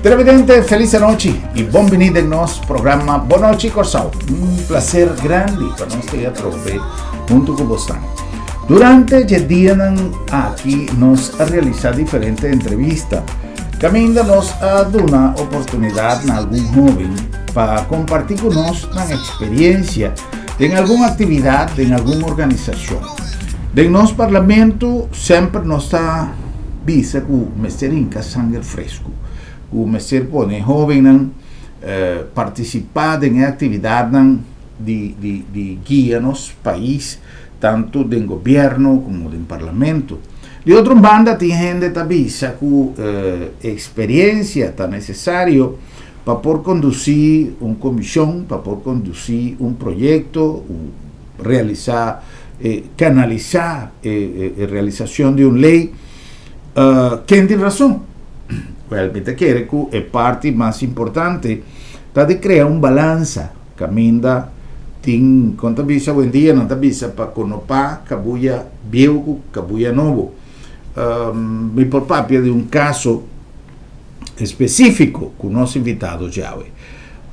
Televidente, felis anochi i bon bini den nos programa Bon Nochi Kòrsou. Un plaser grandi pa nos ta atrobe huntu ku bosnan. Durante dje dianan aki nos a realisá diferente entrevista kaminda nos a duna oportunidat na algun hóben pa kompartí ku nos nan eksperiencia den algun aktividat den algun organisashon. Den nos parlamento semper nos ta bisa ku mester hinka sanger fresku, ku mester pone hóbennan partisipá den e aktividatnan di di di guia nos pais tantu den gobièrnu komo den parlamento. Di otro banda tin hende ta bisa ku eksperensia ta nesesario pa por kondusí un komishon, pa por kondusí un proyekto, realisá, kanalisá e realisashon di un lei. Ken tin rason? Wèl, mi ta kere ku e parti mas importante ta di krea un balansa kaminda tin, kon ta bisa awendia, nan ta bisa pa konopá kabuya bieu ku kabuya nobo. Mi por papia di un kaso específico cu nos invitado djawe.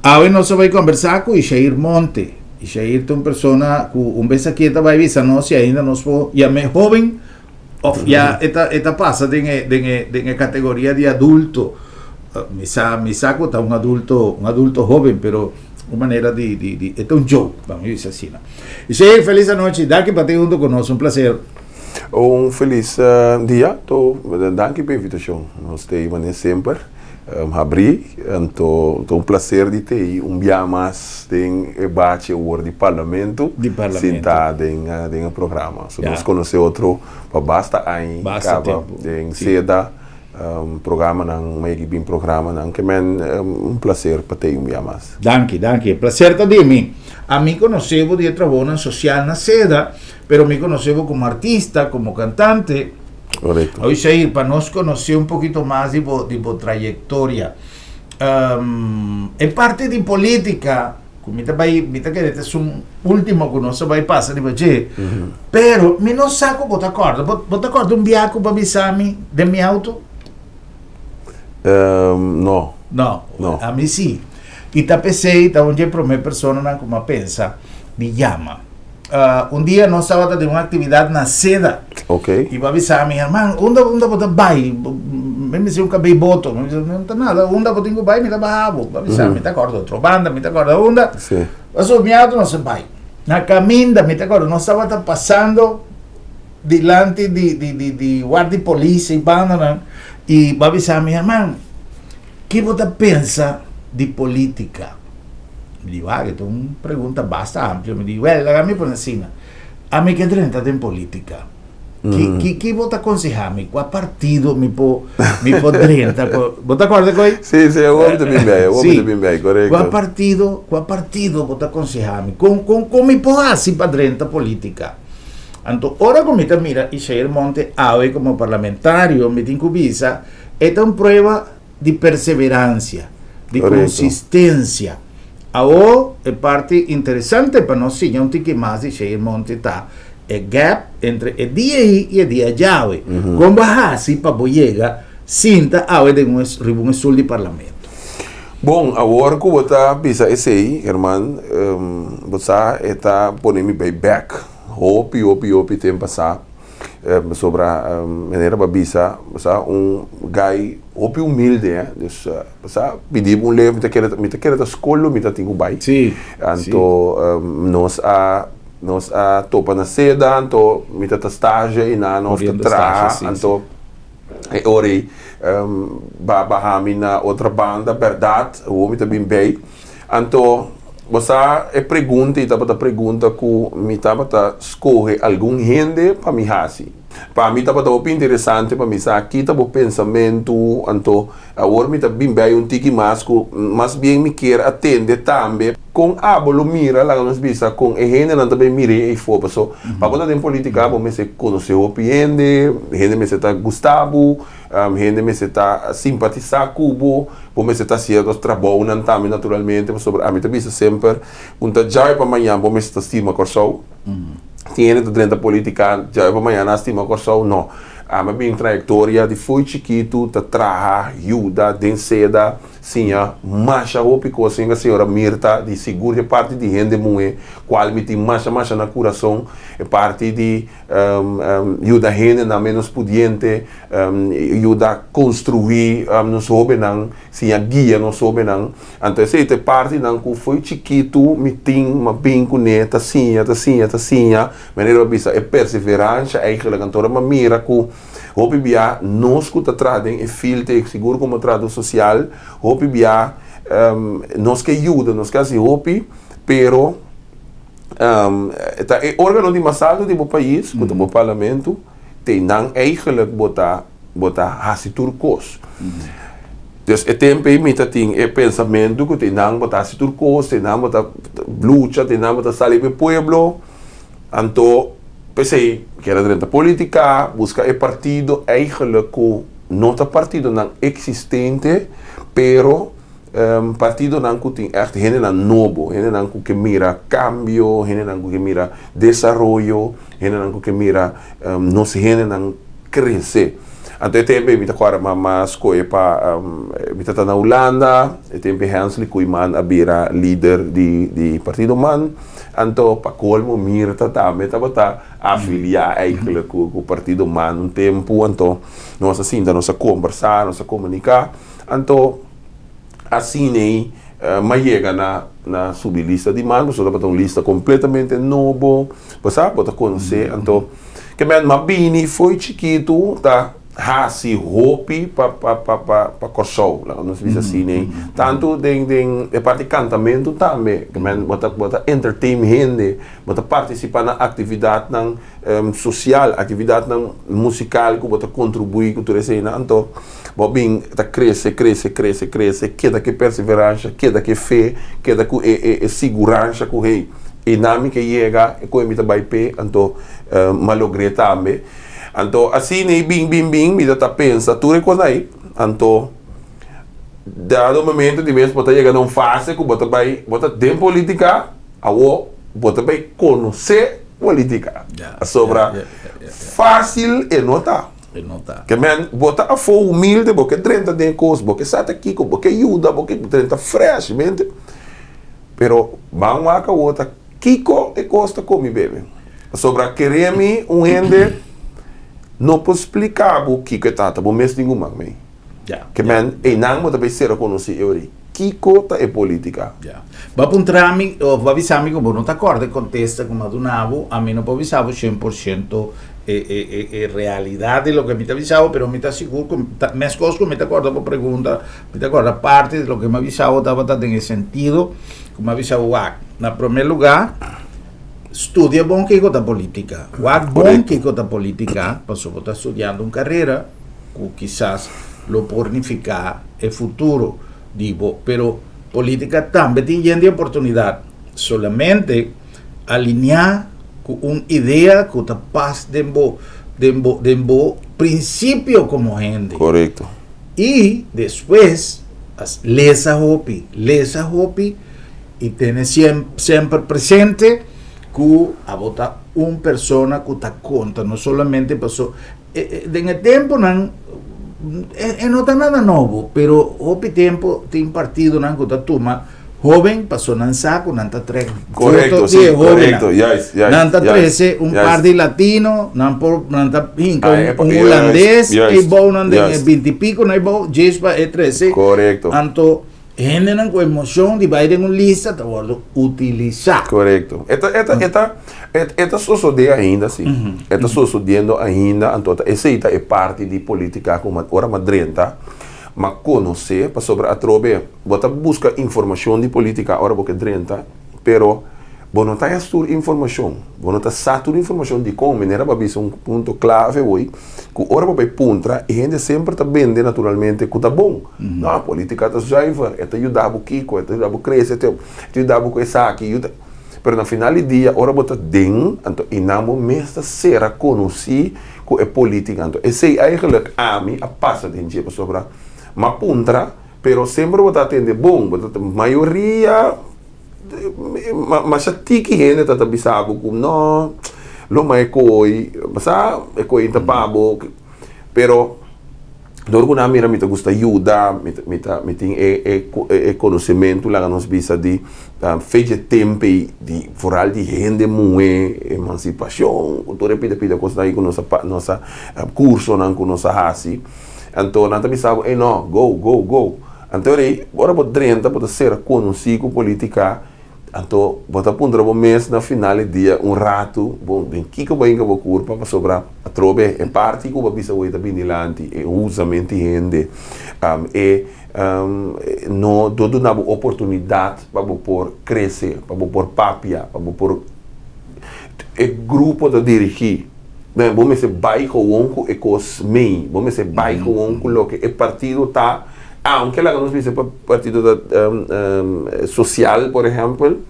Awe nos a bay conversa cu Ishair Monte. Ishair ta un persona cu un bes aki e ta bay bisa nos si ainda nos por yam'e hoben of ya e ta e ta pasa den e den e den e categoria di adulto. Mi sa mi sa cu ta un adulto un adulto hoben pero un manera di di di e ta un joke bami bisa asina. Ishair feliz anochi danki pa tin hunto cu nos un placer. Un felis dia to danki pa invitashon nos ta ei manera semper habri anto ta un placer di ta ei un bia mas den e bachi awor di parlamento sinta den den e programa so nos conoce otro pa basta aña caba den seda programanan mei bin programanan ke men un placer pa ta ei un bia mas. Danki danki e placer ta di mi ami conoce bo di e trabounan social na seda. Pero mi conoce bo como artista, como cantante. Correcto. Hoy Shair, pa nos conoce un poquito mas di bo, di bo trayectoria. Um, e parte di politica, cu mi ta bay, mi ta kere ta un ultimo cu nos a bay pasa riba dje. Mm -hmm. Pero mi no sa cu bo ta corda. Bo, bo ta corda un bia cu bo a bisa mi den mi auto? Um, no. No. No. A mi si. Y ta pesey, ta un dje prome personanan cu mi a pensa di yama. Un dia nos tabata den un actividad na Seda. Ok. Y bo a bisa mi, herman, unda, unda bo ta bay? Mi mester un cabey boto. Mi bisa, no ta nada, unda bo tin cu bay, mi ta baha bo. Bo a bisa, mi ta corda otro banda, mi ta corda unda. Si. Paso mi auto nos a bay. Na caminda, mi ta corda, nos tabata pasando dilanti di, di, di, di guardia di polis y bandanan. Y bo a bisa mi, herman, ki bo ta pensa di politica? Mi di, wak, e ta un pregunta basta amplio. Mi di, wel, laga mi pone asina. Ami ke drenta den politica. Ki, ki, ki bo ta aconseha mi? Kua partido mi por, mi por drenta? Bo ta acorda koe? Sí, sí, awor mi ta bin bij, awor mi ta bin bij, korekto. Kua partido, kua partido bo ta aconseha mi? Kon, kon, kon mi por hasi pa drenta politica? Anto, ora ku mi ta mira Ishair Monte awe komo parlamentario, mi tin ku bisa, e ta un prueba di perseverancia, di consistencia. Awo e parti interesante pa nos siña un tiki mas di Shair Monte ta e gap entre e dia ei y e dia djawe. Con bo a haci pa bo yega sinta awe den un riba un stoel di parlamento? Bon, awor cu bo ta bisa esey, Herman, bo sa e ta pone mi bay bek hopi, hopi, hopi tempo pasa. Pasobra manera bo a bisa, bo sa un guy hopi humilde eh, dus bo sa pidi bo un lef mi ta kere mi ta kere ta skol lo mi ta tin ku bai. Anto nos a nos a topa na seda anto mi ta ta stage einan of ta traha anto e ora ei ba baha mi na otra banda bèrdat awor mi ta bin bei. Anto, bo sa e pregunta ei tabata pregunta ku mi tabata skohe algun hende pa mi hasi. Pa mi tabata hopi interesante pa mi sa ki ta bo pensamentu. Anto, awor mi ta bin bei un tiki mas ku mas bien mi kier a tende tambe kon abo lo mira, laga nos bisa, kon e hendenan ta bay mir'é eifó. Paso, pa bo ta den politica bo mester konosé hopi hende, hende mester ta gusta bo. Hende mester ta simpatisá ku bo, bo mester ta hasié otro trabounan tambe naturalmente, pasobra ami ta bisa semper ku ta djawe pa mañan bo mester ta stima Kòrsou. Tin hende ta drenta politika djawe pa mañan nan a stima Kòrsou? No. Ami a bin trayektoria di fo'i chikitu ta traha, yuda den seda, siña masha hopi kos sin señora Mirta di sigur e parti di hende muhé kual mi tin masha masha na kurason, e parti di yuda hendenan ménos pudiente, yuda konstruí nos hóbennan, siña guia nos hóbennan. Anto esei ta e partinan ku fo'i chikitu mi tin, mi a bin kuné ta siña, ta siña, ta siña. Manera bo a bisa e perseveransha eigenlijk anto ora bo a mira ku hopi bia nos ku ta traha den e field ei sigur komo trahadó sosial hopi bia nos ke yuda nos ke hasi hopi pero ta e organo di mas alto di bo pais ku ta bo parlamento te nan eigenlijk bo ta bo ta hasi tur kos. Dus e tempu ei mi ta tin e pensamentu ku te nan bo ta hasi tur kos, te nan bo ta lucha, te nan bo ta sali pa e pueblo. Anto p'esei kier a drenta politika, buska e partido eigenlijk ku no ta partidonan eksistente, pero partidonan ku tin ègt hendenan nobo, hendenan ku ke mira kambio, hendenan ku ke mira desaroyo, hendenan ku ke mira nos hendenan krese. Anto e tempu ei mi ta kòrda mama skohe pa mi ta ta na Hulanda, e tempu ei Hensley Koeiman a bira lider di di partido man, anto pa kolmo Mirta tambe tabata afiliá eigenlijk ku ku partido man un tempu, anto nos a sinta nos a kombersá, nos a komuniká, anto asina ei mi a yega na na subi lista di man pasobra tabata un lista kompletamente nobo, bo sa, bo ta konosé, anto. Ke men m'a bini fo'i chikitu ta hasi hopi pa pa pa pa pa Kòrsou, laga nos bisa asina ei. Tantu den den e parti kantamentu tambe, ke men bo ta bo ta entertain hende, bo ta partisipá na aktividatnan sosial, aktividatnan musikal ku bo ta kontribuí ku tur eseinan. Anto bo bin ta krese krese krese krese, keda ku e perseveransha, keda ku e fe, keda ku e e e siguransha ku hey, E na mi ke yega, e koe mi ta bai p'e, anto m'a logr'é tambe. Anto asina ei bin bin bin mi ta ta pensa tur e kos ei, anto dado momento di mes bo ta yega na un fase ku bo ta bai, bo ta den politica, awo bo ta bai konosé politica. Pasobra fásil e no ta. Ke men bo ta afó humilde, bo ke drenta den e kos, bo ke sa ta kiko, bo ke yuda, bo ke drenta fresh, mente. Pero ban wak awor ta kiko e kos ta komi bebe. Pasobra kere mi un hende no por splika bo kiko e ta, ta bo mes tin ku man mei. Ke men einan bo ta bay sera konosí e ora ei. Kiko ta e politika? Ya. Bo a puntra mi of bo a bisa mi ku bo no ta kòrda e kontesta ku mi a duna bo, ami no por bisa bo 100% e e e e realidat di loke mi ta bisa bo, pero mi ta sigur ku ta meskos ku mi ta kòrda bo pregunta Mi ta kòrda parti di loke mi a bisa bo tabata den e sentido ku mi a bisa bo wak, na promé lugá, studia bon kiko ta polítika. Wak bon kiko ta polítika, pasobra bo ta studiando un karera ku kisas lo por nifiká e futuro di bo. Pero polítika tambe tin yen di oportunidat. Solamente alineá ku un idea ku ta pas den bo den bo den bo prinsipio komo hende. Korekto. I despues lesa hopi, lesa hopi i tene semper presente ku abo ta un persona ku ta konta, no solamente paso den e temponan e no ta nada nobo, pero hopi tempo tin partidonan ku ta tuma Hoben paso nan sa ku nan ta trek voto di e hobennan. Nan ta trese un par di latino, nan por nan ta hinka un hulandes ei bou nan den e binti piko nan ei bou djis pa e trese. Anto hendenan ku emocion di bai den un lista ta wordo utilisa. Korekto. E ta e ta e ta e ta sosode ainda si. E ta sosodiendo ainda anto ta esei ta e parti di politica ku ora m'a drenta m'a konosé pasobra atrobe. Bo ta buska informashon di politika ora bo ke drenta, pero bo no ta haña tur informashon. Bo no ta sa tur informashon dikon. Manera bo a bisa un punto klave hoy, ku ora bo bai puntra, e hende semper ta bende naturalmente ku ta bon. No, politika ta zuiver, e ta yuda bo kiko, e ta yuda bo krese, e ta yuda bo ku esaki, yuda. Pero na final di dia, ora bo ta den, anto einan bo mes ta sera konosí ku e politika. Anto esei eigenlijk ami a pasa den dje, pasobra m'a puntra. Pero semper bo ta atende bon, bo ta mayoria masha tiki hende ta ta bisa bo ku no, lo mai e koi, bo sa e koi ta pa bo. Pero dor ku nan a mira mi ta gusta yuda, mi ta mi ta mi tin e e e konosementu laga nos bisa di fecha tempu ei di foral di hende muhé, emansipashon ku tur e pida pida kosnan ei ku nos a nos a kursonan ku nos a hasi. Anto nan ta bisa bo, ey no, go, go, go. Anto rei, ora bo drenta bo ta sera konosí ku politika, anto bo ta puntra bo mes na final di dia un ratu, bon, den kiko bo a hinka bo kurpa pasobra atrobe e parti ku bo a bisa bo ta bini dilanti, e usamenti hende, e no do duna bo oportunidat pa bo por krese, pa bo por papia, pa bo por, e grupo ta dirigí. Ben, bo mester bai gewoon ku e kos mei. Bo mester bai gewoon ku loke e partido ta, aunke laga nos bisa pa partido ta sosial, por ehèmpel,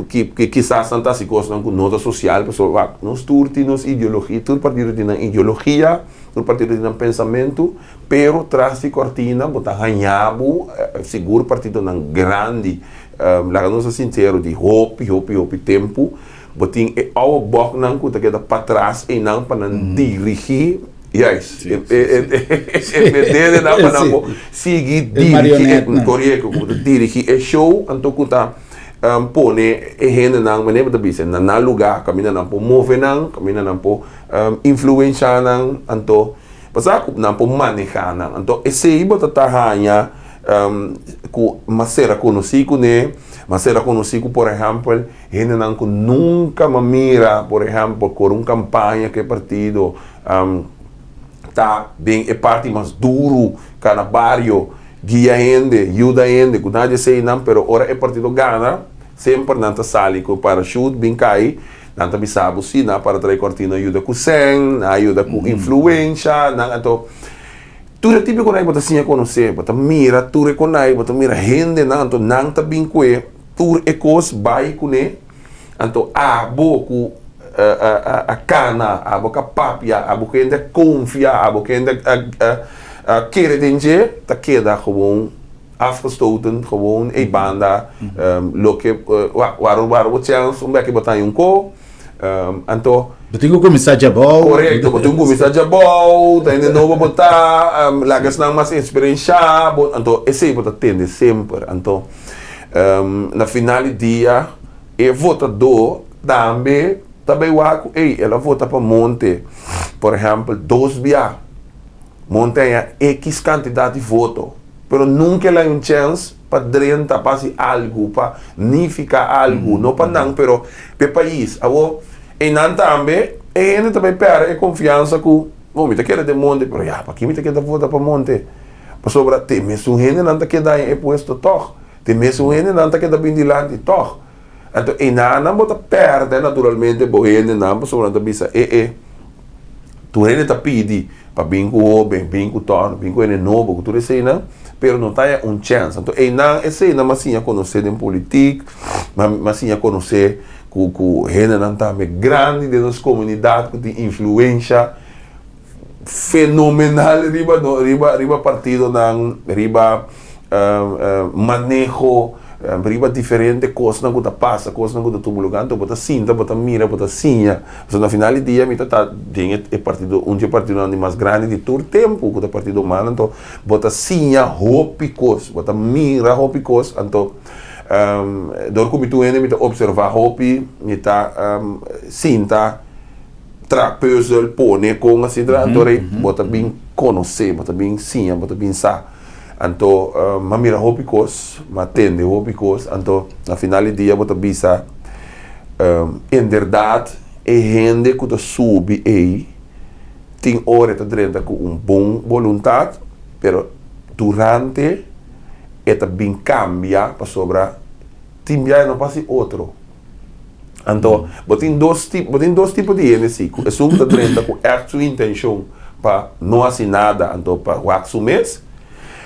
ki kisas nan ta hasi kosnan ku no ta sosial, pasobra wak, nos tur tin nos ideologia, tur partido tin nan ideologia, tur partido tin nan pensamentu, pero tras di kòrtina bo ta haña bo, sigur partidonan grandi, laga nos ta sinsero, di hopi, hopi, hopi tempu, Bo tin e ouwe bòknan ku ta keda patras einan pa nan dirigí, juist, e bededenan pa nan por sigui dirigí, korekto, ku ta dirigí e show, anto ku ta pone e hendenan, manera bo ta bisa, na nan lugá, kaminda nan por move nan, kaminda nan por influenshá nan, anto pasá ku nan por manehá nan. Anto esei bo ta ta haña ku mas sera konosí kuné, mas sera konosí ku, por ehèmpel, Hendenan ku nunka m'a mira, por ehèmpel, kore un kampaña ku e partido ta den e parti mas duru, kana bario, guia hende, yuda hende, ku nada di eseinan, pero ora e partido gana, semper nan ta sali ku e parashut bin kai, nan ta bisa bo si, nan a para trae kòrtina yuda ku sèn, nan a yuda ku influensha, nan anto tur e tipo di konai bo ta siña konosé, bo ta mira tur e konai, bo ta mira hendenan, anto nan ta bin ku e. Tur e kos bai kuné, anto abo ku a kana, abo ku a papia, abo ku hende a konfia, abo ku hende a kere den dje, ta keda gewoon afgestoten, gewoon ei banda, loke wak wak bo chèns un bèki bo ta haña un ko. Anto. Bo tin ku kuminsá djabou. Korekto, bo tin ku kuminsá djabou, ta hende nobo bo ta, laga esnan mas eksperenshá bo, anto esei bo ta tende semper. Anto na final di dia e votadó tambe ta bai wak ku ey el a vota pa Monte, por ehèmpel dos bia, Monte haña ekis kantidat di voto, pero nunka el haña un chèns pa drenta, pa hasi algu, pa nifiká algu, no pa nan, pero pa e pais. Awor, einan tambe e hende ta bai pèrdè e konfiansa ku, bo, mi ta keda den monte, pero ya, pakí mi ta keda vota pa monte? Pasobra te mesun hendenan ta keda den e puesto tòg, te mesun hendenan ta keda bin dilanti tòg. Anto einanan bo ta pèrdè naturalmente bo hendenan, pasobra nan ta bisa, e e, Tur hende ta pidi pa bin ku hoben, bin ku tòrno, bin ku hende nobo, ku tur eseinan, pero no ta haña un chèns. Anto einan eseinan m'a siña konosé den politik, m'a siña konosé ku ku hendenan tambe grandi den nos komunidat ku tin influensha fenomenal riba no riba riba partidonan, riba maneho riba diferente kosnan ku ta pasa, kosnan ku ta tuma luga. Anto bo ta sinta, bo ta mira, bo ta siña. Pasobra na final di dia mi ta ta den e partido, un di e partidonan di mas grandi di tur tempu ku ta Partido Humano. Anto bo ta siña hopi kos, bo ta mira hopi kos. Anto dor ku mi tur hende mi ta opservá hopi, mi ta sinta. Tra puzzel, pone kon asina, anto rei bo ta bin konosé, bo ta bin siña, bo ta bin sa. Anto m'a mira hopi kos, m'a tende hopi kos, anto na final di dia bo ta bisa, inderdat e hende ku ta subi ei tin ora e ta drenta ku un bon boluntat, pero durante e ta bin kambia pasobra tin biaha e no por hasi otro. Anto, bo tin dos tipo, bo tin dos tipo di hende si, ku esun ku ta drenta ku ègt su intenshon pa no hasi nada, anto pa wak su mes.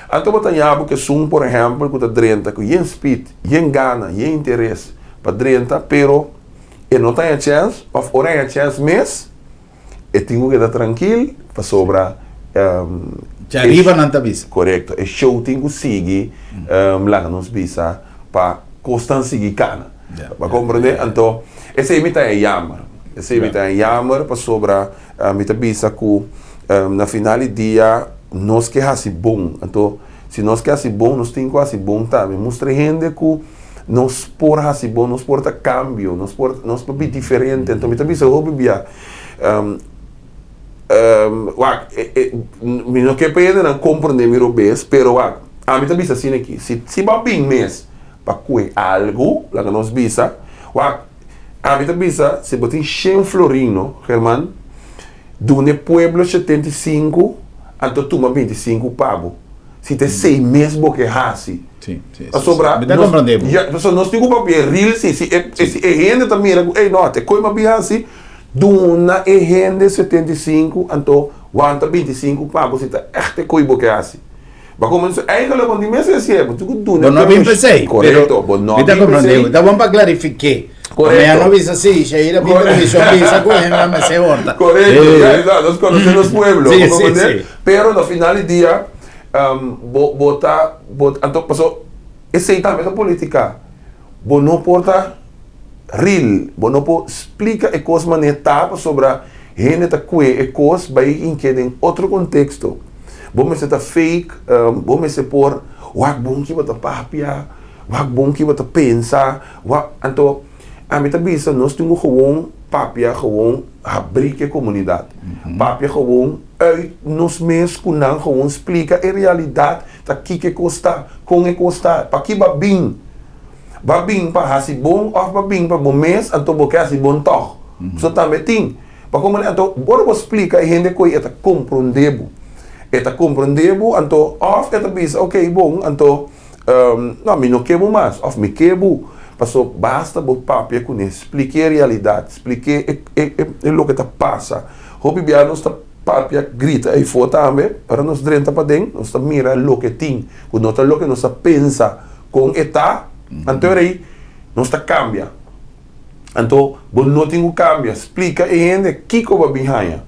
Anto bo ta ña bo ku esun, por ehèmpel, ku ta drenta ku yen spit, yen gana, yen interes pa drenta, pero e no ta haña chèns, òf ora e haña chèns mes, E tin ku keda trankil pasobra Djariba nan ta bisa. Korekto, e show tin ku sigui laga nos bisa pa kosnan sigui kana. Bo a komprendé? Anto esei mi ta e yammer. Esei mi ta e yammer pasobra mi ta bisa ku. Na final di dia nos ke hasi bon. Anto si nos ke hasi bon nos tin ku hasi bon tambe. Mustra e hende ku nos por hasi bon, nos por ta kambio, nos por nos por bi diferente. Anto mi ta bisa hopi bia wak mi no ke pa e hendenan komprende mi robes pero wak ami ta bisa asina aki si si bo a bin mes pa kue algu laga nos bisa wak ami ta bisa si bo tin shen florin no German duna e pueblo 75 anto tuma 25 pa bo si ta esei mes bo ke hasi pasobra nos tin ku papia real si si e hende ta mira ku ey no te koe mi a bin hasi. Duna e hende 75 anto wanta 25 pa bo si ta echt e koe bo ke hasi. Bo a kuminsá eigenlijk bo tin mester hasié, bo tin ku duna Bo no a bin p'esei, Korekto, pero bo no mi a ta bin komprondé p'esei. bo. Ta bon pa klarifiké. Korekto. Mi a no bisa si, Shaira bin televishon bisa ku hende a mester horta. Korekto, ya, ya, nos konosé nos pueblo, Sí, bo sí, komprondé? sí. Pero na final di dia, bo bo ta bo anto paso esei tambe ta politica. Bo no por ta ril, bo no por splika e kos manera ta pasobra hende ta kue e kos bai hink'é den otro konteksto. Bo mester ta fake, bo mester por wak bon ki bo ta papia, wak bon ki bo ta pensa, wak, anto ami ta bisa nos tin ku gewoon papia gewoon habrí ku e komunidat, papia gewoon uit nos mes ku nan gewoon splika e realidat ta kiko e kos ta, kon e kos ta, paki bo a bin. Bo a bin pa hasi bon òf bo a bin pa bo mes, anto bo ke hasi bon tòg. So tambe tin. Pa komo anto ora bo splika e hende koe e ta komprondé bo. E ta komprondé bo anto òf e ta bisa ok bon anto no mi no ke bo mas òf mi ke bo. Paso basta bo papia kuné, splik'é e realidat, splik'é e loke ta pasa. Hopi bia nos ta papia grita eifó tambe, ora nos drenta paden nos ta mira loke tin ku no ta loke nos a pensa. Kon e ta, anto e rei, nos ta kambia. Anto bo no tin ku kambia. Splika e hende kiko bo a bin haña.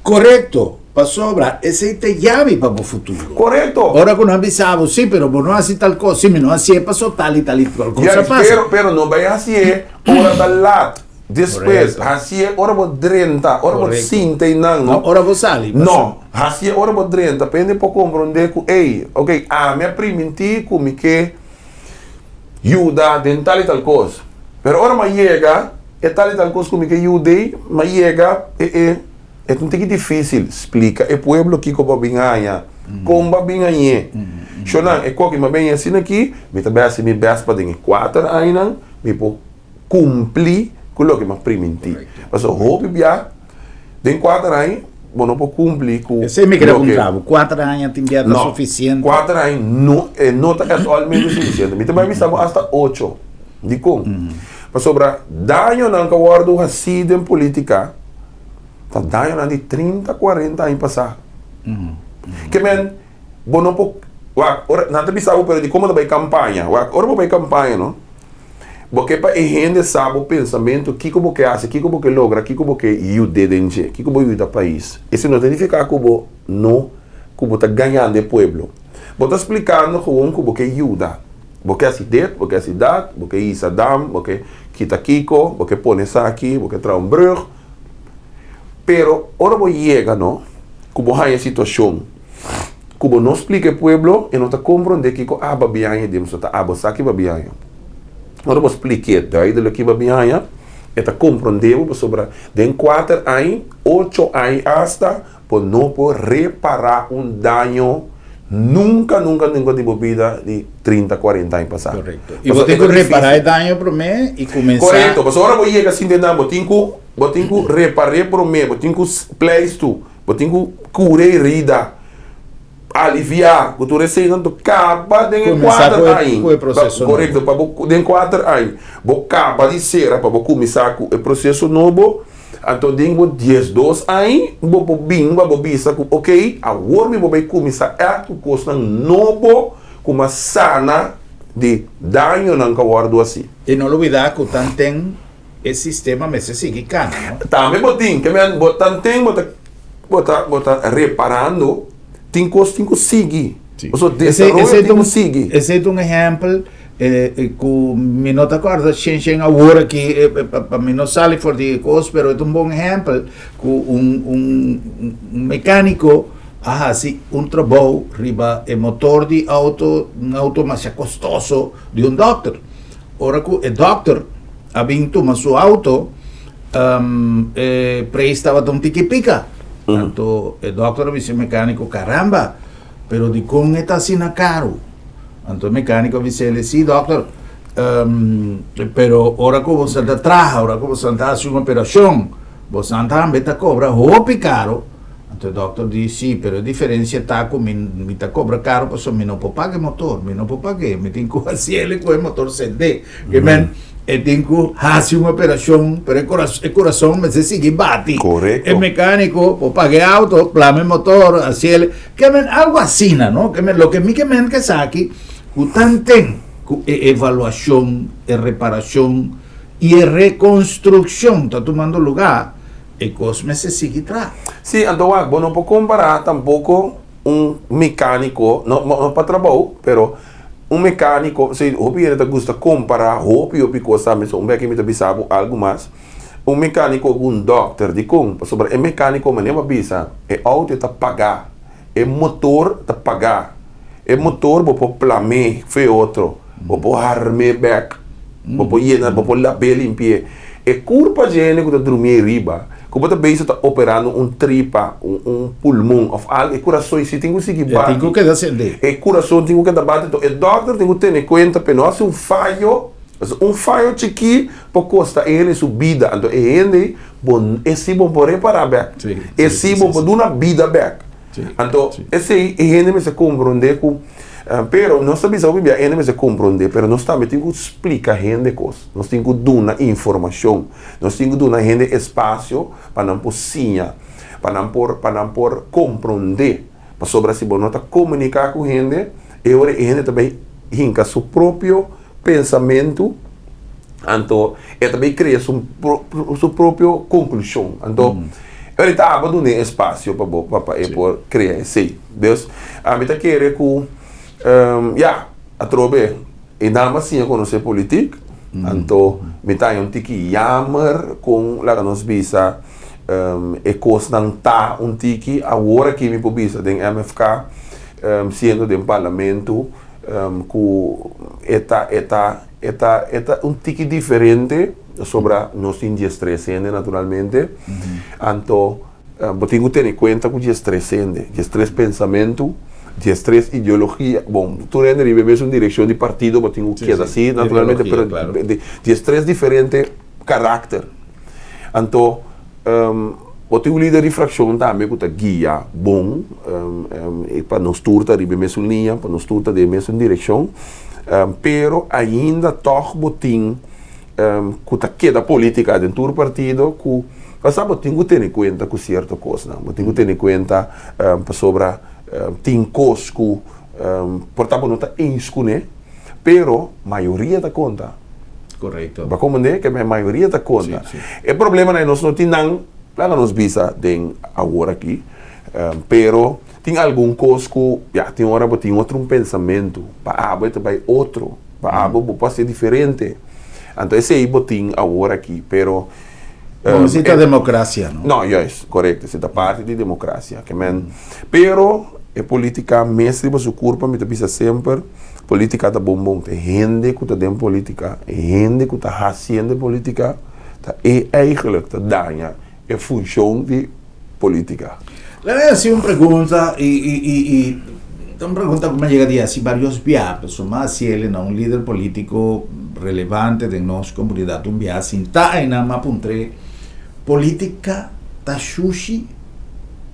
Korekto, pasobra esei ta e yabi pa bo futuro. Korekto. Ora ku nan bisa bo, si, pero bo no hasi tal kos, si, mi no hasié paso tal i tal i tal kos a pasa. Pero, pero no bai hasié ora ta lat. Despues, hasié ora bo drenta, ora bo sinta einan, no? No ora bo sali. No, hasié ora bo drenta, pa hende por komprondé ku, ey, ok, ami a primintí ku mi ke yuda den tal i tal kos. Pero ora mi a yega, e tal i tal kos ku mi ke yuda ei, mi a yega, e, e, e ta un tiki difísil splika e pueblo kiko bo a bin haña, kon bo a bin hañ'é. Shonnan, e koki mi a bin haña asina aki, mi ta bai hasi mi bèst pa den e kuater añanan mi por Kumpli ku loke mi a primintí. Pasobra hopi bia den kuater aña bo no por kumpli ku loke. Esei mi kere puntra bo, kuater aña tin bia ta sufisiente? No, kuater aña no, e no ta actualmente sufisiente. Mi ta bai bisa bo hasta ocho. Dikon? Pasobra dañonan ku a wòrdu hasí den polítika ta dañonan di trinta, kuarenta aña pasá. Ke men bo no por wak ora nan ta bisa bo pero dikon bo ta bai kampaña? Wak ora bo bai kampaña no. Bo ke pa e hende sa bo pensamentu, kiko bo ke hasi, kiko bo ke logra, kiko bo ke yud'é den dje, kiko bo yuda pais. Esei no ta nifiká ku bo no, ku bo ta gañando e pueblo. Bo ta splikando gewoon ku bo ke yuda. Bo ke hasi dit, bo ke hasi dat, bo ke hisa dam, bo ke kita kiko, bo ke pone esaki, bo ke traha un brùg. Pero ora bo yega no, ku bo haña e situashon. Ku bo no splika e pueblo, e no ta komprondé kiko a babiaña di so ta abo sa ki babiaña. Ora bo splik'é duidelik ki babiaña, e ta komprondé bo pasobra den kuater aña, ocho aña asta, bo no por repará un daño nunka, nunka, nunka di bo bida di trinta, kuarenta aña pasá. Korekto. I bo tin ku repará e daño promé i kuminsá. Korekto, pasobra ora bo yega sinti nan, bo tin ku, bo tin ku repar'é promé, bo tin ku pleistu. Bo tin ku kura e herida, aliviá ku tur eseinan to kaba den e kuater aña. Korekto, pa bo den kuater aña bo kaba di sera pa bo kuminsá ku e proseso nobo, anto den bo diesdos aña bo por bin pa bo bisa ku okey awor mi bo bai kuminsá ègt ku kosnan nobo ku mas sana di dañonan ku a wòrdu hasi. I no lubidá ku tanten E sistema mester sigui kana, no? Tambe bo tin ke men bo tanten bo ta bo ta bo ta reparando tin kos tin ku sigui. Sí. Pasobra desaroyo Esei tin ku sigui. Esei ta un ehèmpel. Ku mi no ta kòrda shen shen awor aki pa mi no sali for di e kos, pero e ta un bon ehèmpel ku un un mekániko a hasi un trabou riba e motor di outo, un outo masha kostoso di un dòkter. Ora ku e dòkter a bin tuma su outo, e preis tabata un tiki pika. Anto e dòkter a bisa e mekániko, Karamba, pero dikon e ta asina karu? Anto e mecanico a bis'el, Sí, dokter, pero ora cu boso ta traha, ora cu boso ta haci un operacion, boso tambe ta cobra hopi caro. Anto e dokter di, Sí, pero e diferencia ta cu mi ta cobra caro pasobra mi no por paga e motor, mi no por pag'e, mi tin cu haci'el cu e motor cende. Ke men, e tin cu haci un operacion, pero e curason mester sigui bati. Correcto. E mecanico por paga e auto, plama e motor, haci'el. Ke men algo asina, no? Ke men loke mi ke men ke esaki, ku tanten ku e evaluashon, e reparashon i e rekonstrukshon ta tumando lugá, e kos mester sigui tra. Sí, anto wak, bo no por kompará tampoko un mekániko, no, no pa trabou, pero un mekániko, si hopi hende ta gusta kompará hopi hopi kos tambe, so un beki mi ta bisa bo algu mas. Un mecanico cu un dokter, dicon? Pasobra e mecanico manera bo a bisa, e auto e ta paga, e motor ta paga, e motor bo por plam'é fe otro, bo por harm'é bek, bo por yena, bo por lab'é limpi'é. E curpa dje hende cu ta drumi ei riba, cu bo ta bezig ta operando un tripa, un un pulmon of algo, e curason si tin cu sigui E tin bati. cu keda sende. E curason tin cu keda bati, enton e dokter tin cu tene cuenta p'e no haci un fayo. Pasobra un fayo chikí por kosta e hende su bida. Anto e hende bo esei bo por repará bèk. Esei bo por duna bida bèk. Anto esei e hende mester komprondé ku pero nos ta bisa hopi bia e hende mester komprondé pero nos tambe tin ku splika hende kos. Nos tin ku duna informashon. Nos tin ku duna hende espasio pa nan por siña, pa nan por pa nan por komprondé. Pasobra si bo no ta komuniká ku hende e ora e hende ta bai hinka su propio pensamentu, anto e ta bay crea su su propio conclusion. Anto e ora ta aba duna e espacio pa bo pa e por crea esey. Dus ami ta kere cu ya atrobe e dama siña conoce politic, anto mi ta haña un tiki jammer con laga nos bisa e cosnan ta un tiki awor aki mi por bisa den MFK siendo den parlamento. Ku e ta e ta e ta e ta un tiki diferente pasobra nos tin diestres hende naturalmente anto bo tin ku tene kuenta ku diestres hende diestres pensamentu diestres ideologia bon tur hende riba e mesun direkshon di partido bo tin ku keda asi naturalmente pero diestres diferente karakter anto Bo tin un lider di frakshon tambe ku ta guia bon pa nos tur ta riba e mesun liña, pa nos tur ta den e mesun direkshon, pero ainda tòg bo tin ku ta keda polítika den tur partido ku pasá bo tin ku tene kuenta ku sierto kosnan, bo tin ku tene kuenta pasobra tin kos ku por ta bo no ta eens kuné. Pero mayoria ta konta. Korekto. Bo a komprendé ke mayoria ta konta. Sí, sí. E problemanan nos no tin nan, laga nos bisa den awor aki, pero tin algun kos ku ya tin ora bo tin otro un pensamentu, pa abo e ta bai otro, pa abo bo por hasié diferente. Anto esei bo tin awor aki, pero. Bon, esei ta demokrasia, no? No, juist, korekto, esei ta parti di demokrasia. Ke men, pero e politika mes riba su kurpa mi ta bisa semper, politika ta bon bon, ta e hende ku ta den politika, e hende ku ta hasiendo e politika, ta e eigenlijk ta daña e funshon di politika. Laga mi hasi un pregunta i i i i ta un pregunta ku mi a yega di hasi varios bia, pasobra mi a hasi el na un lider politiko relevante den nos komunidat un bia sintá einan mi a puntr'é, Politika ta shushi?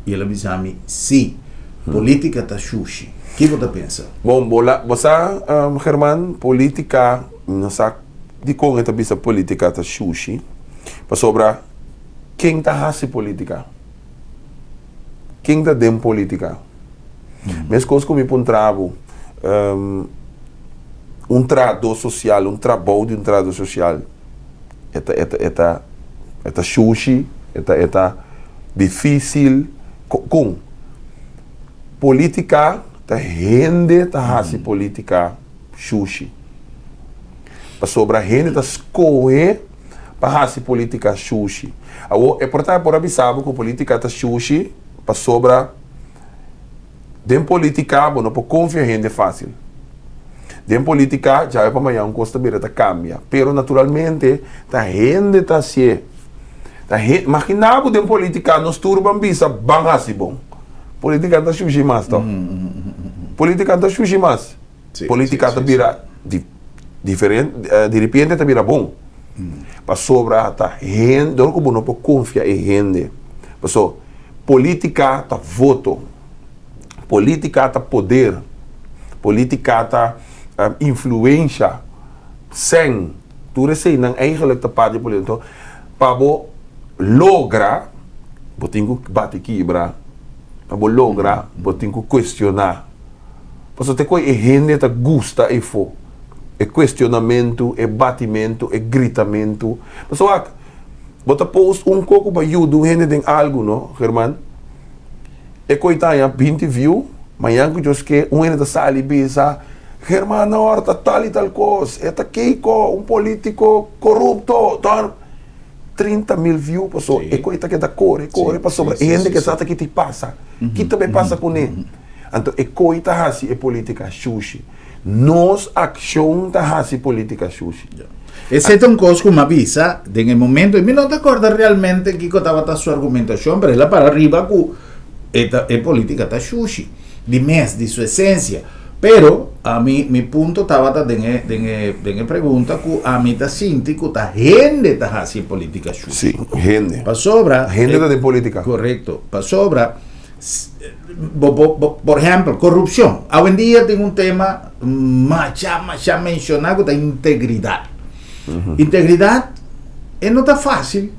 I el a bisa mi, Sí, politika ta shushi. Ki bo ta pensa? Bon, bo la bo sa, German, politika, mi no sa dikon e ta bisa politika ta shushi, pasobra Ken ta hasi politica? Ken ta den politica? Meskos ku mi puntra bo, un trahadó sosial, un trabou di un trahadó sosial, e ta, e ta, e ta, e ta shushi, e ta, e ta difísil, kon? Politica ta hende ta hasi politica shushi. Pasobra hende ta skohe pa hasi polítika shushi. Awor, e por ta por a bisa bo ku polítika ta shushi pasobra den polítika bo no por konfia hende fásil. Den polítika djawe pa mañan un kos ta bira ta kambia. Pero naturalmente ta hende ta hasié. Ta he, magina bo den polítika nos tur ban bisa ban hasi bon. Polítika no ta shushi mas tòg. Polítika no ta shushi mas. Polítika ta bira di diferente, di repente ta bira bon. Pasobra ta hende, dor ku bo no por konfia e hende. Paso polítika ta voto, polítika ta poder, polítika ta influensha, sèn, tur eseinan eigenlijk ta parti di polítika. Anto pa bo logra bo tin ku bati kibra, pa bo logra bo tin ku kuestioná. Pasobra te koe e hende ta gusta eifó, e kuestionamentu, e batimentu, e gritamentu. Pasobra wak, bo ta post un koko pa yuda un hende den algu, no, German? E koe ta haña binti view, mañan ku Dios ke, un hende ta sali bisa, German Noor ta tal i tal kos, e ta kiko, un politiko korupto, tor. 30.000 view pasobra e koe ta keda kore, kore, pasobra e hende ke sa ta kiti pasa, ki ta bai pasa kuné? Anto e koi ta hasi e politica shushi. Nos accion ta hasi politica shushi. Esei ta un kos ku mi a bisa den e momento i mi no ta kòrda realmente kiko tabata su argumentashon, pero el a para riba ku e ta e politica ta shushi di mes, di su esensia. Pero ami mi punto tabata den e den e den e pregunta ku ami ta sinti ku ta hende ta hasi e politica shushi. Sí, hende. Pasobra Hende ta den politica. Korekto. Pasobra Bo, bo, bo, por ejemplo, corrupción. Awendia tin un tema masha, masha menciona ku ta integridad. Integridad e no ta fácil,